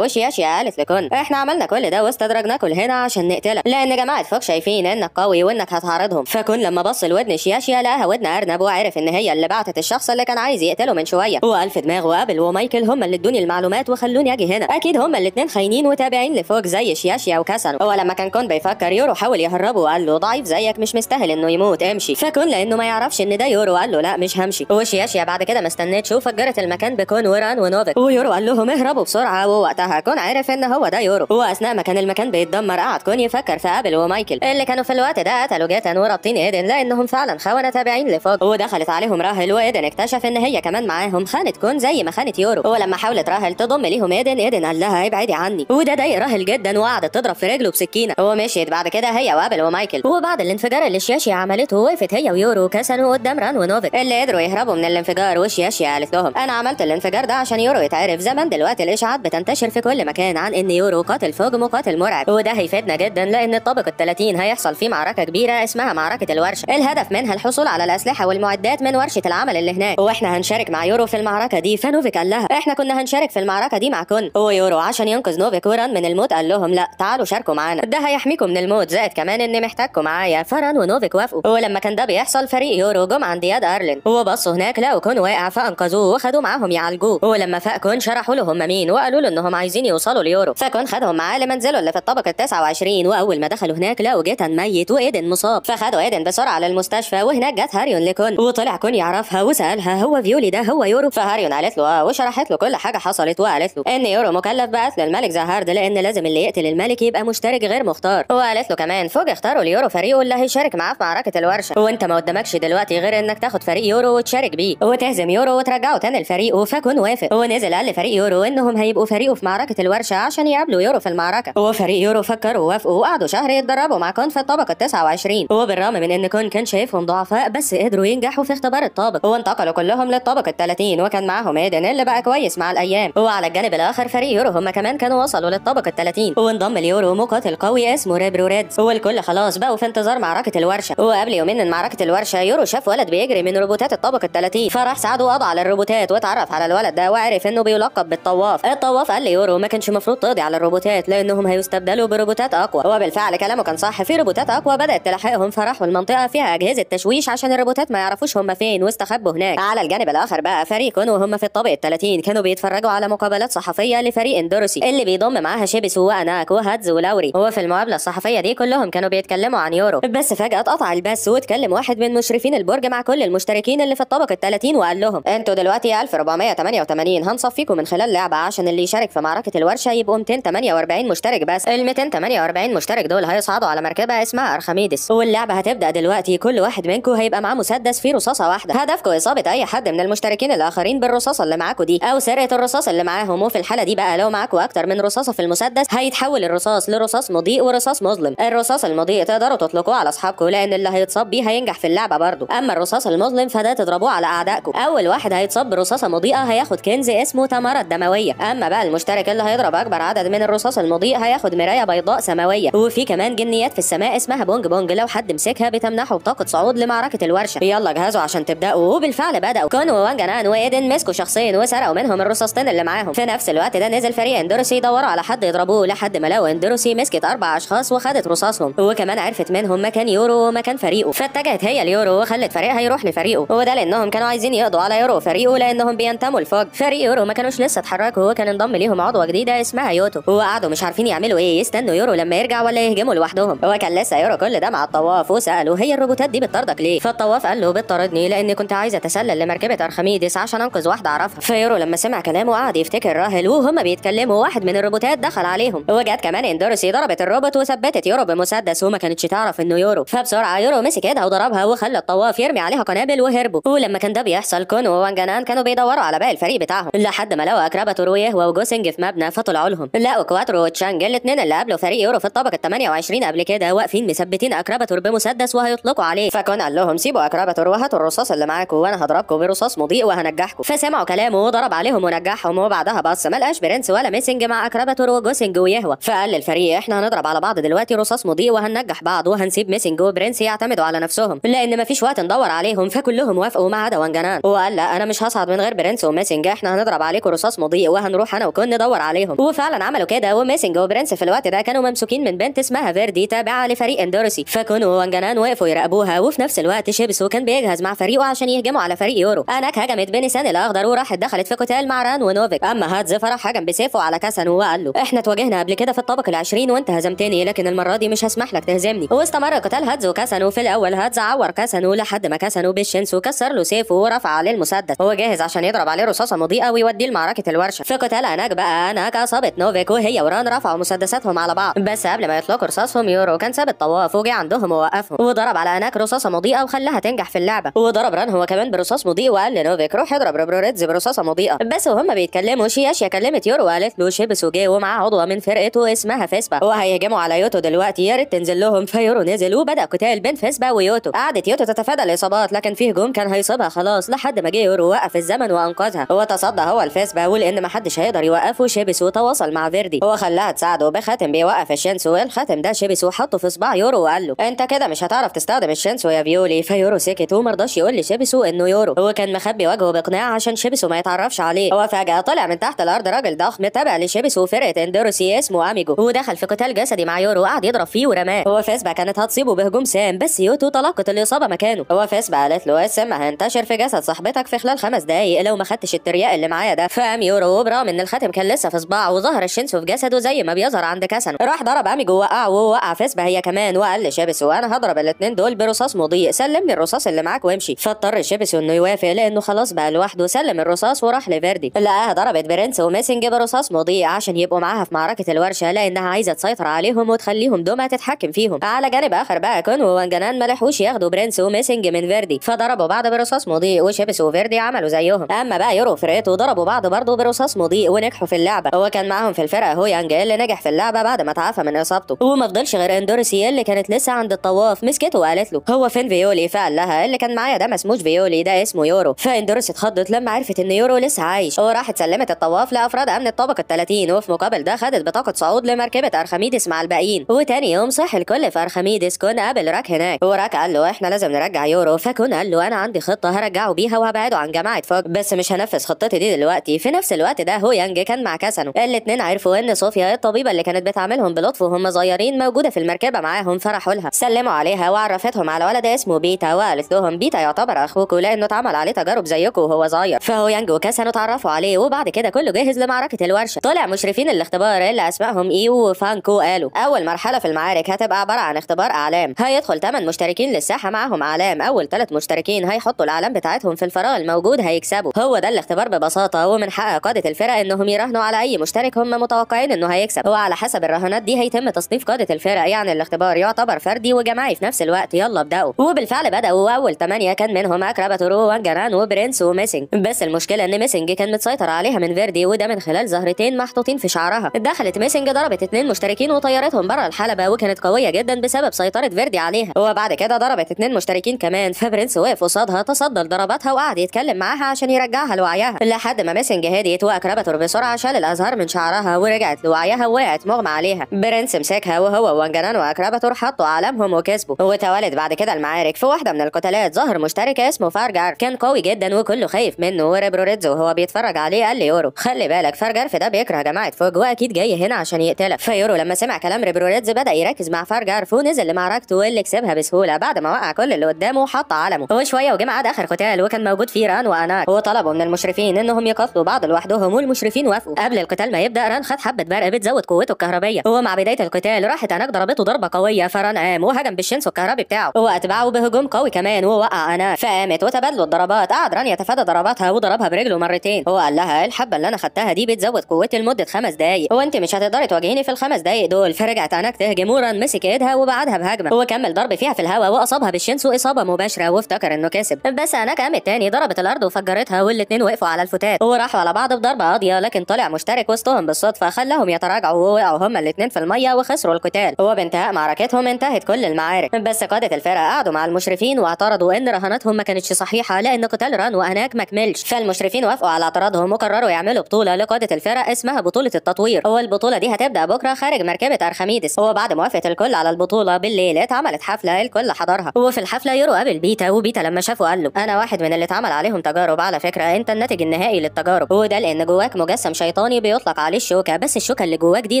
وشياشيا قالت لكون احنا عملنا كل ده واستدرجناكم هنا عشان نقتلك، لان جماعة فوق شايفين انك قوي وانك هتعارضهم. فكون لما بص لودن شياشيا لقاها ودن ارنب، وعرف ان هي اللي بعتت الشخص اللي كان عايز يقتله من شوية. وقال في دماغه ابل ومايكل هم اللي ادوني المعلومات وخلوني اجي هنا، اكيد هم الاثنين خاينين وتابعين لفوق زي شياشيا وكسنو. ولما كان كون بيفكر يورو حاول يهربه وقال له ضعيف زيك مش مستاهل انه يموت، امشي. فكون لانه ما يعرفش ان ده يورو قال له لا مش همشي. وشياشيا بعد كده ما استنتش وفجرت المكان بكون وران ونوفيك، ويورو قال لهم اهربوا بسرعة. ووقتها كون عرف ان هو ده يورو. واثناء ما كان المكان بيتدمر قعد كون يفكر في ابل ومايكل اللي كانوا في الوقت ده قتلوا جيتان ورابطين ايدن لانهم فعلا خونه تابعين لفوق. ودخلت عليهم راهل، وايدن اكتشف ان هي كمان معاهم، خانت كون زي ما خانت يورو. ولما حاولت راهل تضم ليهم ايدن، ايدن قال لها ابعدي عني، وده ضايق راهل جدا وقعدت تضرب في رجله بسكينة. ومشيت بعد كده هي وابل ومايكل. وبعد الانفجار اللي شياشيا عملته وقفت هي ويورو كسنوا قدام ران ونوفيك اللي قدروا يهربوا من الانفجار. وشياشيا قالت لهم انا عملت الانفجار ده عشان يورو يتعرف، زمان دلوقتي الاشاعات بتنتشر في كل مكان عن ان يورو قاتل فوج مقاتل مرعب، وده هيفيدنا جدا لان الطابق ال30 هيحصل فيه معركة كبيرة اسمها معركة الورشة، الهدف منها الحصول على الاسلحة والمعدات من ورشه العمل اللي هناك، واحنا هنشارك مع يورو في المعركة دي. فنوفيك قال لها احنا كنا هنشارك في المعركة دي مع كون. ويورو عشان ينقذ نوفيك وران من الموت قال لهم لا تعالوا شاركوا معانا، ده هيحميكم من الموت، زائد كمان اني محتاجكم معايا. فران ونوفيك وافقوا. ولما كان ده بيحصل فريق يورو جم عند ياد ارلين وبصوا هناك لقوا كون واقع فانقذوه وخدوه معاهم يعالجوه. ولما فاق كون شرحوا له هم مين وقالوا له انهم عايزين يوصلوا ليورو، فكون خدهم معاه لمنزله اللي في الطابق ال29. واول ما دخلوا هناك لقوا جيتان ميت وايدن مصاب، فخدوا ايدن بسرعة للمستشفى. وهناك جت هاريون لكون وطلع كون يعرفها وسالها هو فيولي ده هو يورو؟ فهاريون قالت له اه، وشرحت له كل حاجة حصلت وقالت له ان يورو مكلف بقتل الملك زهارد لان لازم اللي يقتل الملك يبقى مشترك غير مختار. وقالت له كمان فوج اختاروا ليورو فريقه اللي هيشارك معاه في معركة الورشة، وانت ما قدامكش دلوقتي غير انك تاخد فريق يورو وتشارك بيه وتهزم يورو وترجعه تاني لفريقه. فكون وافق ونزل قال لفريق يورو انهم هيبقوا فريقه في معركة الورشة عشان يقابلوا يورو في المعركة. وفريق يورو فكروا ووافقوا وقعدوا شهر يتدربوا مع كون في الطابق ال29. وبالرغم من ان كون كان شايفهم ضعفاء بس قدروا ينجحوا في اختبار الطابق وانتقلوا كلهم للطابق ال30، وكان معاهم ايدن اللي بقى كويس مع الايام. وعلى الجانب الاخر فريق يورو هم كمان كانوا وصلوا للطابق ال30 وانضم ليورو مقاتل قوي اسمه ريبرو ريدز، والكل خلاص بقوا في انتظار معركة الورشة. وقبل يومين من معركة الورشة يورو شاف ولد بيجري من روبوتات الطابق ال30، فراح ساعده وقضى على الروبوتات واتعرف على الولد ده وعرف انه بيلقب بالطواف. الطواف قال ليورو ما كانش المفروض تقضي على الروبوتات لانهم هيستبدلوا بروبوتات اقوى، وبالفعل كلامه كان صح، في روبوتات اقوى بدات تلاحقهم، فراحوا المنطقة فيها اجهزة تشويش عشان الروبوتات ما يعرفوش هم فين واستخبوا هناك. على الجانب الاخر بقى فريق كون وهم في الطابق ال30 كانوا بيتفرجوا على مقابلات صحفية لفريق اندروسي اللي بيضم معاها شيبس واناك وهاتز ولوري. وفي المقابلة الصحفية دي كلهم كانوا بيتكلموا عن يورو، بس فجاة اتقطع البث واتكلم واحد من مشرفين البرج مع كل المشتركين اللي في الطابق ال30 وقال لهم انتوا دلوقتي 1488 هنصفيكم من خلال لعبه عشان اللي يشارك في معركة الورشة يبقوا 248 مشترك بس. ال 248 مشترك دول هيصعدوا على مركبة اسمها ارخميدس، واللعبة هتبدا دلوقتي. كل واحد منكم هيبقى معاه مسدس فيه رصاصة واحدة، هدفكم اصابه اي حد من المشتركين الاخرين بالرصاصه اللي معاكم دي او سرقه الرصاص اللي معاهم. وفي الحالة دي بقى لو معاكم اكتر من رصاصة في المسدس هيتحول الرصاص لرصاص مضيء ورصاص مظلم. الرصاص المضيء تقدروا تطلقوه على اصحابكم لان اللي هيتصاب بيه هينجح في اللعبة برضه، اما الرصاص المظلم فده تضربوه على اعدائكم. اول واحد هيتصاب برصاصه مضيئة هياخد كنز اسمه تماره الدموية، اما بقى المشترك اللي هيضرب اكبر عدد من الرصاص المضيء هياخد مراية بيضاء سماوية، وفي كمان جنيات في السماء اسمها بونج بونج لو حد مسكها بتمنحه بطاقة صعود لمعركه الورشة. يلا جهزوا عشان تبداوا. وبالفعل بداوا. كون ووانجانان وايدن مسكوا شخصين وسرقوا منهم الرصاصتين اللي معاهم. في نفس الوقت ده نزل فريق اندروسي يدوروا على حد يضربوه لحد ما لقوا اندروسي مسكت 4 اشخاص وخدت رصاصهم، وكمان عرفت منهم مكان يورو ومكان فريقه، فاتجهت هي ليورو وخلت فريقها يروح لفريقه، وده لانهم كانوا عايزين يقضوا على يورو وفريقه لانهم بينتموا لفوج. فريق يورو ما كانوش لسه اتحركوا وكان انضم ليهم عضوة جديدة اسمها يوتو، وقعدوا مش عارفين يعملوا ايه، يستنوا يورو لما يرجع ولا يهجموا لوحدهم. وكان لسه يورو كل ده مع الطواف وساله هي الروبوتات دي بتطاردك ليه؟ فالطواف قال له بتطاردني لاني كنت عايز اتسلل لمركبه ارخميدس عشان انقذ واحدة اعرفها. فيورو لما سمع كلامه قعد يفتكر راهل، وهما بيتكلموا واحد من الروبوتات دخل عليهم، وجت كمان اندروسي ضربت الروبوت وثبتت يورو بمسدس وما كانتش تعرف انه يورو، فبسرعه يورو مسك ايدها وضربها وخلى الطواف يرمي عليها قنابل وهربوا. ولما كان ده بيحصل كون ووانجانان كانوا بيدوروا على باقي الفريق بتاعهم لحد ما لقوا اكراباتور ويهوا وجوسنج في مبنى فطلعوا لهم. لقوا كواترو وتشانج الاثنين اللي قابلوا فريق يورو في الطابق ال 28 قبل كده واقفين مثبتين اكراباتور بمسدس وهيطلقوا عليه، فكون قال لهم سيبوا اكراباتور وهاتوا الرصاص اللي معاكم وانا هضربكم برصاص مضيء وهنجحكم. فسمعوا كلامه وضرب عليهم ونجحهم. وبعدها بص ما لقاش برنس ولا ميسنج مع اكراباتور وجوسنج ويهوا، فقال للفريق احنا هنضرب على بعض دلوقتي رصاص مضيء وهننجح بعض وهنسيب ميسنج وبرنس يعتمدوا يعتمدوا على نفسهم لان مفيش وقت ندور عليهم. فكلهم وافقوا ما عدا وانجنان، وقال لا انا مش هصعد من غير برنس وميسنج، احنا هنضرب عليكم رصاص مضيء وهنروح انا وكون ندور عليهم. وفعلا عملوا كده، وميسنج وبرنس في الوقت ده كانوا ممسوكين من بنت اسمها فيردي تابعه لفريق اندورسي. فكون وانجنان وقفوا يراقبوها، وفي نفس الوقت شيبسو كان بيجهز مع فريقه عشان يهجموا على فريق يورو. اناك هجمت بنيسان الاخضر وراحت دخلت في قتال مع ران ونوفيك. اما هاتز فراح هجم بسيفه على كاسانو وقال له احنا تواجهنا قبل كده في الطابق ال20 وانت هزمتني، لكن المرة دي مش هسمح لك تهزمني. واستمر قتال هاتز وكاسانو. في الاول هاتز عور كاسانو لحد ما كاسانو بالشنسو كسر له سيفه ورفع عليه المسدس، هو جاهز عشان يضرب عليه رصاصة مضيئة ويوديه لمعركه الورشة. في قتال اناك بقى، اناك اصابت نوفيك وهي وران رفعوا مسدساتهم على بعض، بس قبل ما يطلقوا رصاصهم يورو كان ساب الطواف وجه عندهم ووقفهم وضرب على اناك رصاصة مضيئة وخلاها تنجح في اللعبة. وضرب ران هو كمان برصاص مضيء وقال لنوفيك روح اضرب ريبروريدز برصاصه مضيئة. بس وهم بيتكلموا شياشيا كلمت يورو وقالت له شيبسو جه ومعاه عضوة من فرقته اسمها فيسبا وهيهجموا على يوتو دلوقتي، يا ريت تنزل لهم. فيورو نزل وبدا قتال بين فيسبا ويوتو. قعدت يوتو تتفادى الاصابات لكن في هجوم كان هيصيبها خلاص لحد ما جه يورو وقف الزمن وانقذها. هو تصدى هو الفيسبا، ولان ما حدش هيقدر يوقفه شيبسو تواصل مع فيردي وخلاها تساعده بخاتم بيوقف الشينسو. الخاتم ده شيبسو حطه في صباع يورو وقال له انت كده مش هتعرف تستخدم الشينسو يا فيولي. فيورو سكت ومرضاش يقول لشيبسو انه يورو، هو كان مخبي وجهه بقناع عشان شيبسو ما يتعرفش عليه. هو فجأة طلع من تحت الارض راجل ضخم تابع لشيبسو فرقه اندورسي اسمه اميجو، ودخل في قتال جسدي مع يورو وقعد يضرب فيه ورماه. هو فيسبا كانت هتصيبه بهجوم سام بس يوتو تلقت الاصابة مكانه. هو فيسبا قالت له السم هينتشر في جسد صاحبتك في خلال 5 دقايق لو ما خدتش الترياق اللي معايا ده. فقام يورو وبرغم ان الخاتم كان لسه في صباعه وظهر الشنسو في جسده زي ما بيظهر عند كاسانو، راح ضرب اميجو ووقعه ووقع فيسبا هي كمان، وقال لشيبسو انا هضرب الاثنين دول برصاص مضيء، سلمني الرصاص اللي معاك وامشي. فاضطر شيبسو انه يوافق لانه خلاص بقى لوحده. سلم الرصاص وراح لفيردي، لقاها ضربت برنس وميسنج برصاص مضيء عشان يبقوا معاها في معركة الورشة لانها عايزه تسيطر عليهم وتخليهم دمى تتحكم فيهم. على جانب اخر بقى كون ووانجنان ما لحقوش ياخدوا برنس وميسنج من فيردي فضربوا بعض برصاص مضيء، وشيبسو وفيردي عملوا زيهم. اما بقى يورو وفرقته ضربوا بعض برضه برصاص مضيء ونجحوا في اللعبة. هو كان معاهم في الفرقة هو يانج اللي نجح في اللعبة بعد ما تعافى من اصابته، وما فضلش غير اندورسي اللي كانت لسه عند الطواف. مسكته وقالت له هو فين فيولي؟ فقال لها اللي كان معايا ده ما اسموش فيولي ده اسمه يورو. فاندورسي اتخضت لما عرفت ان يورو لسه عايش، وراحت سلمت الطواف لافراد امن الطابق ال30، وفي مقابل ده خدت بطاقة صعود لمركبه ارخميدس مع الباقيين. وتاني يوم صح الكل في ارخميدس، كون قابل راك هناك وراك قال له احنا لازم نرجع يورو. فكون قال له انا عندي خطه هرجعه بيها وهبعده عن جماعة فوج، بس مش هنفذ خطتي دي دلوقتي. في نفس الوقت ده هو يانج كان مع كاسانو، الاثنين عرفوا ان صوفيا الطبيبة اللي كانت بتعاملهم بلطف وهم صغيرين موجودة في المركبة معاهم، فرحوا لها سلموا عليها وعرفتهم على ولد اسمه بيتا، وقالت لهم بيتا يعتبر اخوكوا لانه اتعمل عليه تجارب زيكم وهو صغير. فهو يانج وكاسانو اتعرفوا عليه، وبعد كده كله جاهز لمعركه الورشة. طلع مشرفين الاختبار اللي اسمائهم ايو وفانكو قالوا اول مرحلة في المعارك هتبقى عبارة عن اختبار اعلام، هيدخل 8 مشتركين للساحه معاهم اعلام، اول 3 مشتركين هيحطوا الاعلام بتاعتهم في الفراغ الموجود هيكسبوا. هو ده الاختبار ببساطة، ومن حق قاده الفرق انهم يراهنوا على اي مشترك هم متوقعين انه هيكسب، وعلى حسب الرهانات دي هيتم تصنيف قاده الفرق. يعني الاختبار يعتبر فردي وجماعي في نفس الوقت. يلا ابداوا. وبالفعل بداوا، واول 8 كان منهم اكراباتورو وانجران وبرنس وميسنج، بس المشكلة ان ميسنج كان متسيطر عليها من فيردي، وده من خلال زهرتين محطوطين في شعرها. دخلت ميسنج ضربت 2 مشتركين وطيرتهم بره الحلبة، وكانت قوية جدا بسبب سيطرة فيردي عليها. وبعد كده ضربت 2 مشتركين كمان، فبرنس وقف قصادها تصدى لضرباتها وقعد يتكلم معاها عشان يرجعها لوعيها، لحد ما ميسنج هديت واكراباتور بسرعة شال الازهار من شعرها ورجعت لوعيها ووقعت مغمى عليها. برنس مسكها وهو وانجنان واكراباتور حطوا اعلامهم وكسبوا. وتوالت بعد كده المعارك. في واحدة من القتالات ظهر مشترك اسمه فارجار، كان قوي جدا وكله خايف منه، وريبروريدز وهو بيتفرج عليه قال ليورو خلي بالك فارجارف ده بيكره جماعة فوج واكيد جاي هنا عشان يقتلك. فيورو لما سمع كلام ريبروريدز بدا يركز مع فارجارف ونزل لمعركته واللي كسبها بسهولة بعد ما وقع كل اللي قدامه وحط علمه. وشوية وجه ميعاد اخر قتال وكان موجود فيه ران واناك، وطلبوا من المشرفين انهم يقاتلوا بعض لوحدهم والمشرفين وافقوا. قبل القتال ما يبدا ران خد حبه برق بتزود قوته الكهربيه، ومع بداية القتال راحت اناك ضربته ضربه قوية، فران قام وهجم بالشنسو الكهربي بتاعه واتبعه بهجوم قوي كمان ووقع اناك، فقامت وتبادلوا الضربات. قعد ران يتفادى ضرباتها وضربها برجله مرتين، هو قال لها الحبة اللي انا خدتها دي بتزود قوتي لمدة 5 دقايق وانت مش هتقدري تواجهيني في ال5 دقايق دول. فرجعت اناك تهجم وران مسك ايدها وبعدها بهجمه وكمل ضرب فيها في الهواء واصابها بالشنسو اصابه مباشرة وافتكر انه كسب، بس اناك قامت تاني ضربت الارض وفجرتها والاثنين وقفوا على الفتات وراحوا على بعض بضربه قاضيه، لكن طلع مشترك وسطهم بالصدفة خلاهم يتراجعوا ووقعوا هما الاثنين في المية وخسروا القتال. وبانتهاء معركتهم انتهت كل المعارك، بس قاده الفرق قعدوا مع المشرفين واعترضوا ان رهاناتهم ما كانتش صحيحه لان قتال ران واناك ما كملش. فالمشرفين وافقوا على اعتراضهم وقرروا يعملوا بطوله لقادة الفرق اسمها بطوله التطوير، والبطوله دي هتبدا بكره خارج مركبة ارخميدس. وبعد موافقة الكل على البطولة بالليل اتعملت حفلة حفلة الكل حضرها. وفي الحفلة يورو قابل بيتا، وبيتا لما شافه قال له انا واحد من اللي اتعمل عليهم تجارب، على فكرة انت الناتج النهائي للتجارب، وده لان جواك مجسم شيطاني بيطلق عليه الشوكة، بس الشوكة اللي جواك دي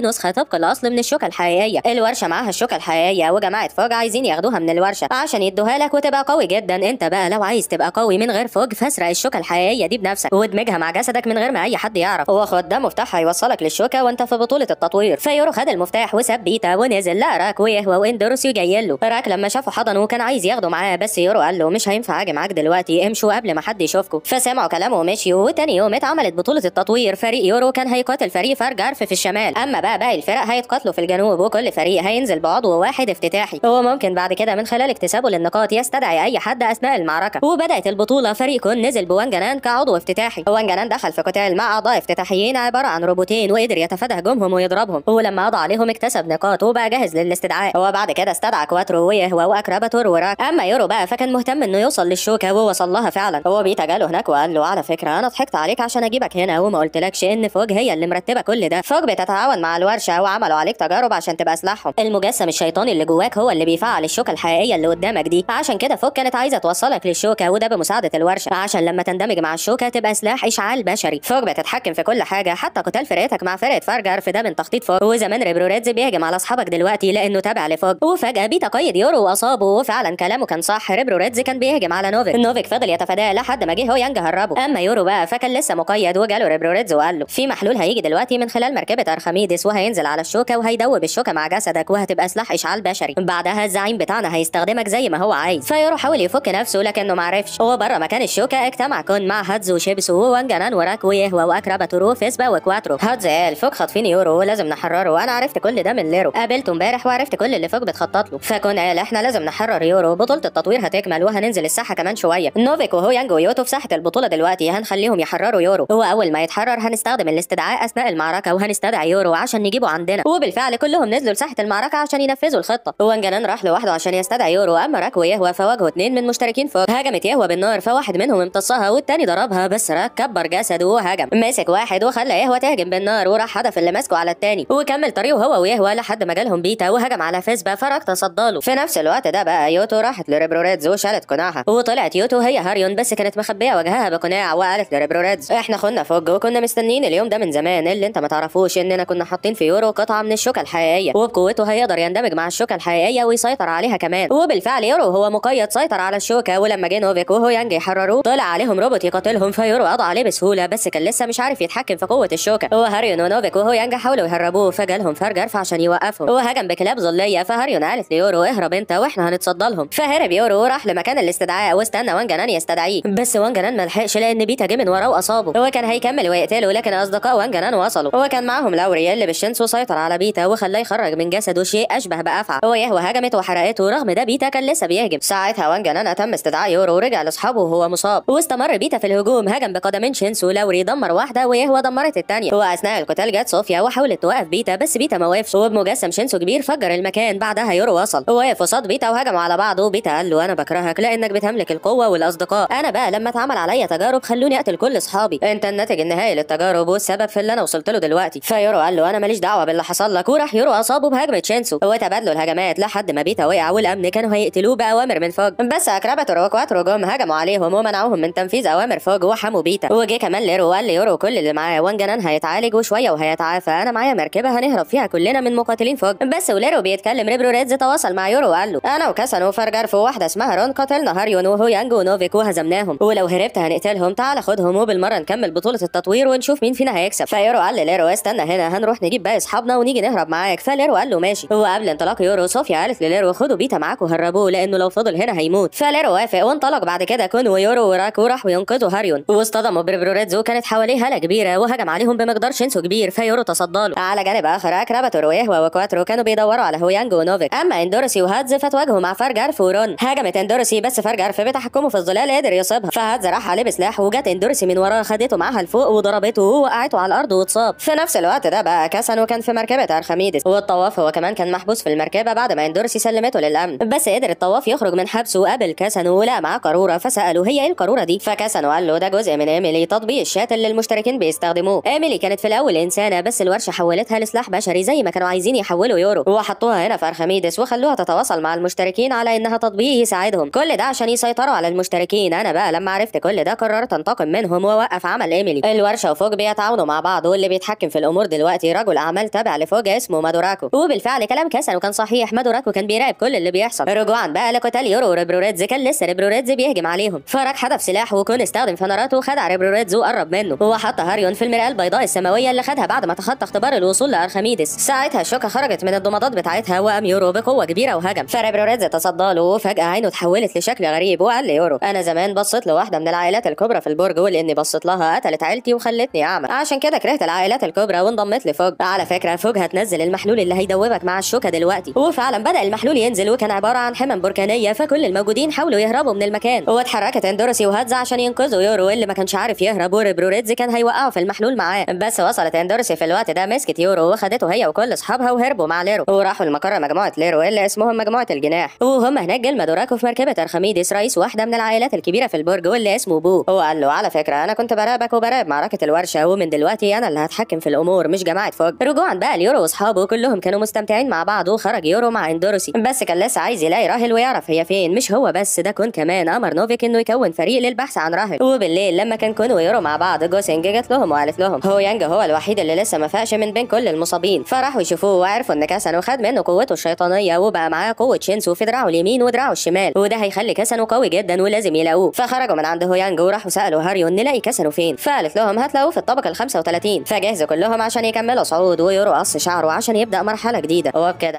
نسخه طبق الاصل من الشوكة الحقيقية. الورشة معاها الشوكة الحقيقية، وجماعه فوج عايزين ياخدوها من الورشة عشان يدوها لك وتبقى قوي جدا. انت بقى لو عايز تبقى قوي من غير فوج فاسرق الشوكة الحقيقية دي بنفسك وادمجها مع جسدك من غير ما اي حد يعرف، وخد ده مفتاح هيوصلك للشوكه وانت في بطوله التطوير. فيورو خد المفتاح وساب بيتا ونزل، لقى راك ويهوى واندروسي جايين له. راك لما شافه حضنه وكان عايز ياخده معاه، بس يورو قال له مش هينفع اجي معاك دلوقتي، امشوا قبل ما حد يشوفكم. فسمعوا كلامه ومشيوا. وتاني يوم اتعملت بطوله التطوير، فريق يورو كان هيقاتل فريق فارجارف في الشمال، اما بقى باقي الفرق هيتقاتلوا في الجنوب، وكل فريق هينزل بعضو واحد افتتاحي، وممكن بعد كده من خلال اكتسابه للنقاط يستدعي اي حد اثناء المعركة. وبدات البطولة، فريق كون نزل بوانجانان كعضو افتتاحي. وانجانان دخل في قتال مع اعضاء افتتاحيين عبارة عن روبوتين، وقدر يتفادى هجومهم ويضربهم، ولما قضى عليهم اكتسب نقاط وبقى جاهز للاستدعاء. وبعد كده استدعى كواترو ويهوى واكراباتور وراك. اما يورو بقى فكان مهتم انه يوصل للشوكه ووصل لها فعلا. هو بيتا جاله هناك وقال له على فكرة انا ضحكت عليك عشان اجيبك هنا وما قلتلكش ان فوج هي اللي مرتبه كل ده، فوج بتتعاون مع الورشة وعملوا عليك تجارب عشان تبقى سلاحهم، المجسم الشيطاني اللي جواك هو اللي بيفعل الشوكة الحقيقية اللي قدامك دي، عشان كده فوج كانت عايزه توصلك للشوكه، وده بمساعدة الورشة عشان لما تندمج مع الشوكة تبقى سلاح اشعال بشري. فوج بتتحكم في كل حاجة حتى قتال فرقتك مع فرقه فارجارف ده من تخطيط فوج. وزمان ريبروريدز بيهجم على اصحابك دلوقتي لانه تابع لفوج. وفجاة بيتا قيد يورو واصابه، وفعلا كلامه كان صح، ريبروريدز كان بيهجم على نوفيك، نوفيك فضل يتفاداه لحد ما جه هويانج هربه. اما يورو بقى فكان لسه مقيد، وجاله ريبروريدز وقال له في محلول هيجي دلوقتي من خلال مركبة ارخميدس وهينزل على الشوكة وهيدوب الشوكة مع جسدك وهتبقى سلاح اشعال بشري، بعدها الزعيم بتاعنا هيستخدمك زي ما هو عايز. فيورو حاول يفك نفسه لكنه ما عرفش. وبره مكان الشوكة اجتمع كون مع هاتز وشيبس ووانجانان وراك ويهوى واكراباتور وفيسبا وكواترو. هاتز قال فوق خاطفين يورو ولازم نحرره، وانا عرفت كل ده من ليرو، قابلته امبارح وعرفت كل اللي فوق بتخطط له. فكون قال احنا لازم نحرر يورو، بطوله التطوير هتكمل وهننزل الساحة كمان شوية. نوفيك وهويانج ويوتو في ساحة البطولة دلوقتي، هنخليهم يحرروا يورو، هو اول ما يتحرر هنستخدم الاستدعاء اثناء المعركة وهنستدعي يورو عشان نجيبه عندنا. وبالفعل كلهم نزلوا لساحه المعركة عشان ينفذوا الخطة. وانجانان راح لوحده عشان يستدعي يورو، اما راك ويهوى فواجهوا اثنين من مشتركين فوق. هجمت يهوى بالنار فواحد منهم امتصها والتاني ضربها، بس راك كبر جسده وهجم، مسك واحد وخلى يهوى تهجم بالنار وراح هدف اللي ماسكه على التاني، وكمل طريقه هو ويهوى لحد ما جالهم بيتا وهجم على فيسبا فراك تصداله. في نفس الوقت ده بقى يوتو راحت لريبروريدز وشالت قناعها، وطلعت يوتو هي هاريون بس كانت مخبيه وجهها بقناع، وقالت لريبروريدز احنا خنا فوج وكنا مستنيين اليوم ده من زمان، اللي انت ما تعرفوش اننا كنا حاطين في يورو قطعه من الشوكة الحقيقية، وبقوته هيقدر يندمج مع الشوكة الحقيقية ويسيطر عليها كمان. وبالفعل يورو هو مقيد سيطر على الشوكة، ولما جه نوفيك وهويانج يحرروه طلع عليهم روبوت يقاتلهم، فيورو قضى عليه بسهولة بس كان لسه مش عارف يتحكم في قوة الشوكة. وهاريون ونوفيك وهويانج حاولوا يهربوه فجالهم فارجارف عشان يوقفهم وهجم بكلاب ظليه، فهاريون قالت ليورو اهرب انت واحنا هنتصدى لهم. فهرب يورو وراح لمكان الاستدعاء واستنى وانجانان يستدعيه، بس وانجانان ما لحقش لان بيتا جه من وراه واصابه. هو كان هيكمل ويقتله لكن اصدقاء وانجانان وصلوا، وكان معاهم لاوري اللي بالشنسو سيطر على بيتا وخلاه يخرج من جسده شيء اشبه بافعى، ويهوى هجمت وحرقته، رغم ده بيتا كان لسه بيهجم. ساعتها وانجانان اتم استدعاء يورو ورجع لاصحابه وهو مصاب، واستمر بيتا في الهجوم، هجم بقدمين شينسو، لاوري دمر واحدة ويهوى دمرت الثانية. واثناء القتال جت صوفيا وحاولت توقف بيتا بس بيتا ما وقفش، وبمجسم شينسو كبير فجر المكان. بعدها يورو وصل وقف قصاد بيتا وهجموا على بعض، وبيتا قال له انا بكرهك لانك بتملك القوة والاصدقاء، انا بقى لما اتعمل عليا تجارب خلوني اقتل كل اصحابي، انت الناتج النهائي للتجارب والسبب في اللي انا وصلت له دلوقتي. فيورو قال له انا ماليش دعوه باللي حصل لك، وراح يورو اصابه بهجمه شينسو، وتبادلوا الهجمات لحد ما بيتا وقع والامن كانوا هيقتلوه باوامر من فوج، بس اكراباتور وكواترو جم هجموا عليهم ومنعوهم من تنفيذ اوامر فوج وحموا بيتا. وجه كمان ليرو وقال ليورو كل اللي معاه وانجانان هيتعالج وشوية وهيتعافى، انا معايا مركبة هنهرب فيها كلنا من مقاتلين فوج. بس وليرو بيتكلم ريبروريدز تواصل مع يورو وقال له انا وكاسانو وفارجارف وواحدة اسمها رون قتلنا هاريون وهويانج ونوفيك وهزمناهم، ولو هربت هنقتلهم، تعال خدهم وبالمره نكمل بطوله التطوير ونشوف مين فينا هيكسب. فيورو قال لليرو استنى هنا هنروح نجيب باقي اصحابنا ونيجي نهرب معاك، فليرو قال له ماشي. وقبل انطلاق يورو صوفيا قالت لليرو خدوا بيتا معاك وهربوه لانه لو فضل هنا هيموت، فليرو وافق. وانطلق بعد كده كون ويورو وراك وراحوا ينقذوا هاريون، واصطدموا بريبروريدز وكانت حواليه هاله كبيرة وهجم عليهم بمقدار شينسو كبير، فيورو تصدى له. على جانب اخر اكراباتور ويهوى وكواترو كانوا بيدوروا على هويانج ونوفيك، اما اندورسي وهاتز فتواجهوا مع فارجارف ورون. هجمت اندورسي بس فارجارف بتحكمه في الظلال قدر يصيبها، فهاتز راح عليه بسلاح وجت اندورسي من وراه خدته معاها لفوق وضربته ووقعته على الارض واتصاب. في نفس الوقت ده بقى كاسانو كان في مركبة ارخميدس، والطواف هو كمان كان محبوس في المركبة بعد ما اندورسي سلمته للامن، بس قدر الطواف يخرج من حبسه وقابل كاسانو ولقى معاه قارورة، فساله هي ايه القاروره دي؟ فكاسانو قال له ده جزء من ايميلي، تطبيق الشات اللي المشتركين بيستخدموه. ايميلي كانت في الاول انسانه بس الورشة حولتها لسلاح بشري زي ما كانوا عايزين يحولوا يورو، وحطوها هنا في ارخميدس وخلوها تتواصل مع مع المشتركين على انها تطبيق يساعدهم، كل ده عشان يسيطروا على المشتركين. انا بقى لما عرفت كل ده قررت انتقم منهم ووقف عمل ايميلي. الورشة وفوج بيتعاونوا مع بعض، واللي بيتحكم في الامور دلوقتي رجل اعمال تابع لفوج اسمه مادوراكو. وبالفعل كلام كاسانو كان صحيح، مادوراكو كان بيراقب كل اللي بيحصل. رجوعا بقى لقتال يورو وريبروريدز، كان لسه ريبروريدز بيهجم عليهم، فراك حدف سلاح وكون استخدم فناراته وخدع ريبروريدز وقرب منه، وحط هاريون في المرآة البيضاء السماوية اللي خدها بعد ما تخطى اختبار الوصول لارخميدس. ساعتها الشوكة خرجت من الضمادات بتاعتها وقام يورو بقوة كبيرة وهجم، فريبروريدز تصدى له، وفجاة عينه اتحولت لشكل غريب وقال ليورو انا زمان بصيت لواحدة من العائلات الكبرى في البرج، ولاني بصيت لها قتلت عيلتي وخلتني اعمى، عشان كده كرهت العائلات الكبرى وانضميت لفوج. على فكرة فوج هتنزل المحلول اللي هيدوبك مع الشوكة دلوقتي. وفعلا بدا المحلول ينزل وكان عبارة عن حمم بركانيه، فكل الموجودين حاولوا يهربوا من المكان، واتحركت اندورسي وهاتزا عشان ينقذوا يورو اللي ما كانش عارف يهرب، وريبروريدز كان هيوقعه في المحلول معاه، بس وصلت اندورسي في الوقت ده مسكت يورو وخدته هي وكل اصحابها وهربوا مع ليرو، وراحوا لمقر مجموعة ليرو اللي اسمهم مجموعة الجناح. وهم هناك جه مادوراكو في مركبة ارخميدس رئيس واحدة من العائلات الكبيرة في البرج واللي اسمه بو، وقال له على فكرة انا كنت براقبك وبراقب معركة الورشة، ومن دلوقتي انا اللي هتحكم في الامور مش جماعة فوج. رجوعا بقى ليورو واصحابه كلهم كانوا مستمتعين مع بعض، وخرج يورو مع اندورسي، بس كان لسه عايز يلاقي راهل ويعرف هي فين. مش هو بس ده، كون كمان امر نوفيك انه يكون فريق للبحث عن راهل. وبالليل لما كان كون ويورو مع بعض، جوسينج جت لهم وقالت لهم هو يانج هو الوحيد اللي لسه ما فاقش من بين كل المصابين، فراحوا يشوفوه وعرفوا ان كاسانو خد منه قوته الشيطانية وبقى معاه قوة شينسو في دراعه اليمين ودراعه الشمال، وده هيخلي كاسانو قوي جدا ولازم يلاقوه. فخرجوا من عند هويانج وراحوا سالوا هاريون نلاقي كاسانو فين، فقالت لهم هتلاقوه في الطبقة ال 35. فجهزوا كلهم عشان يكملوا صعود، ويورو قص شعره عشان يبدا مرحلة جديدة. وبكده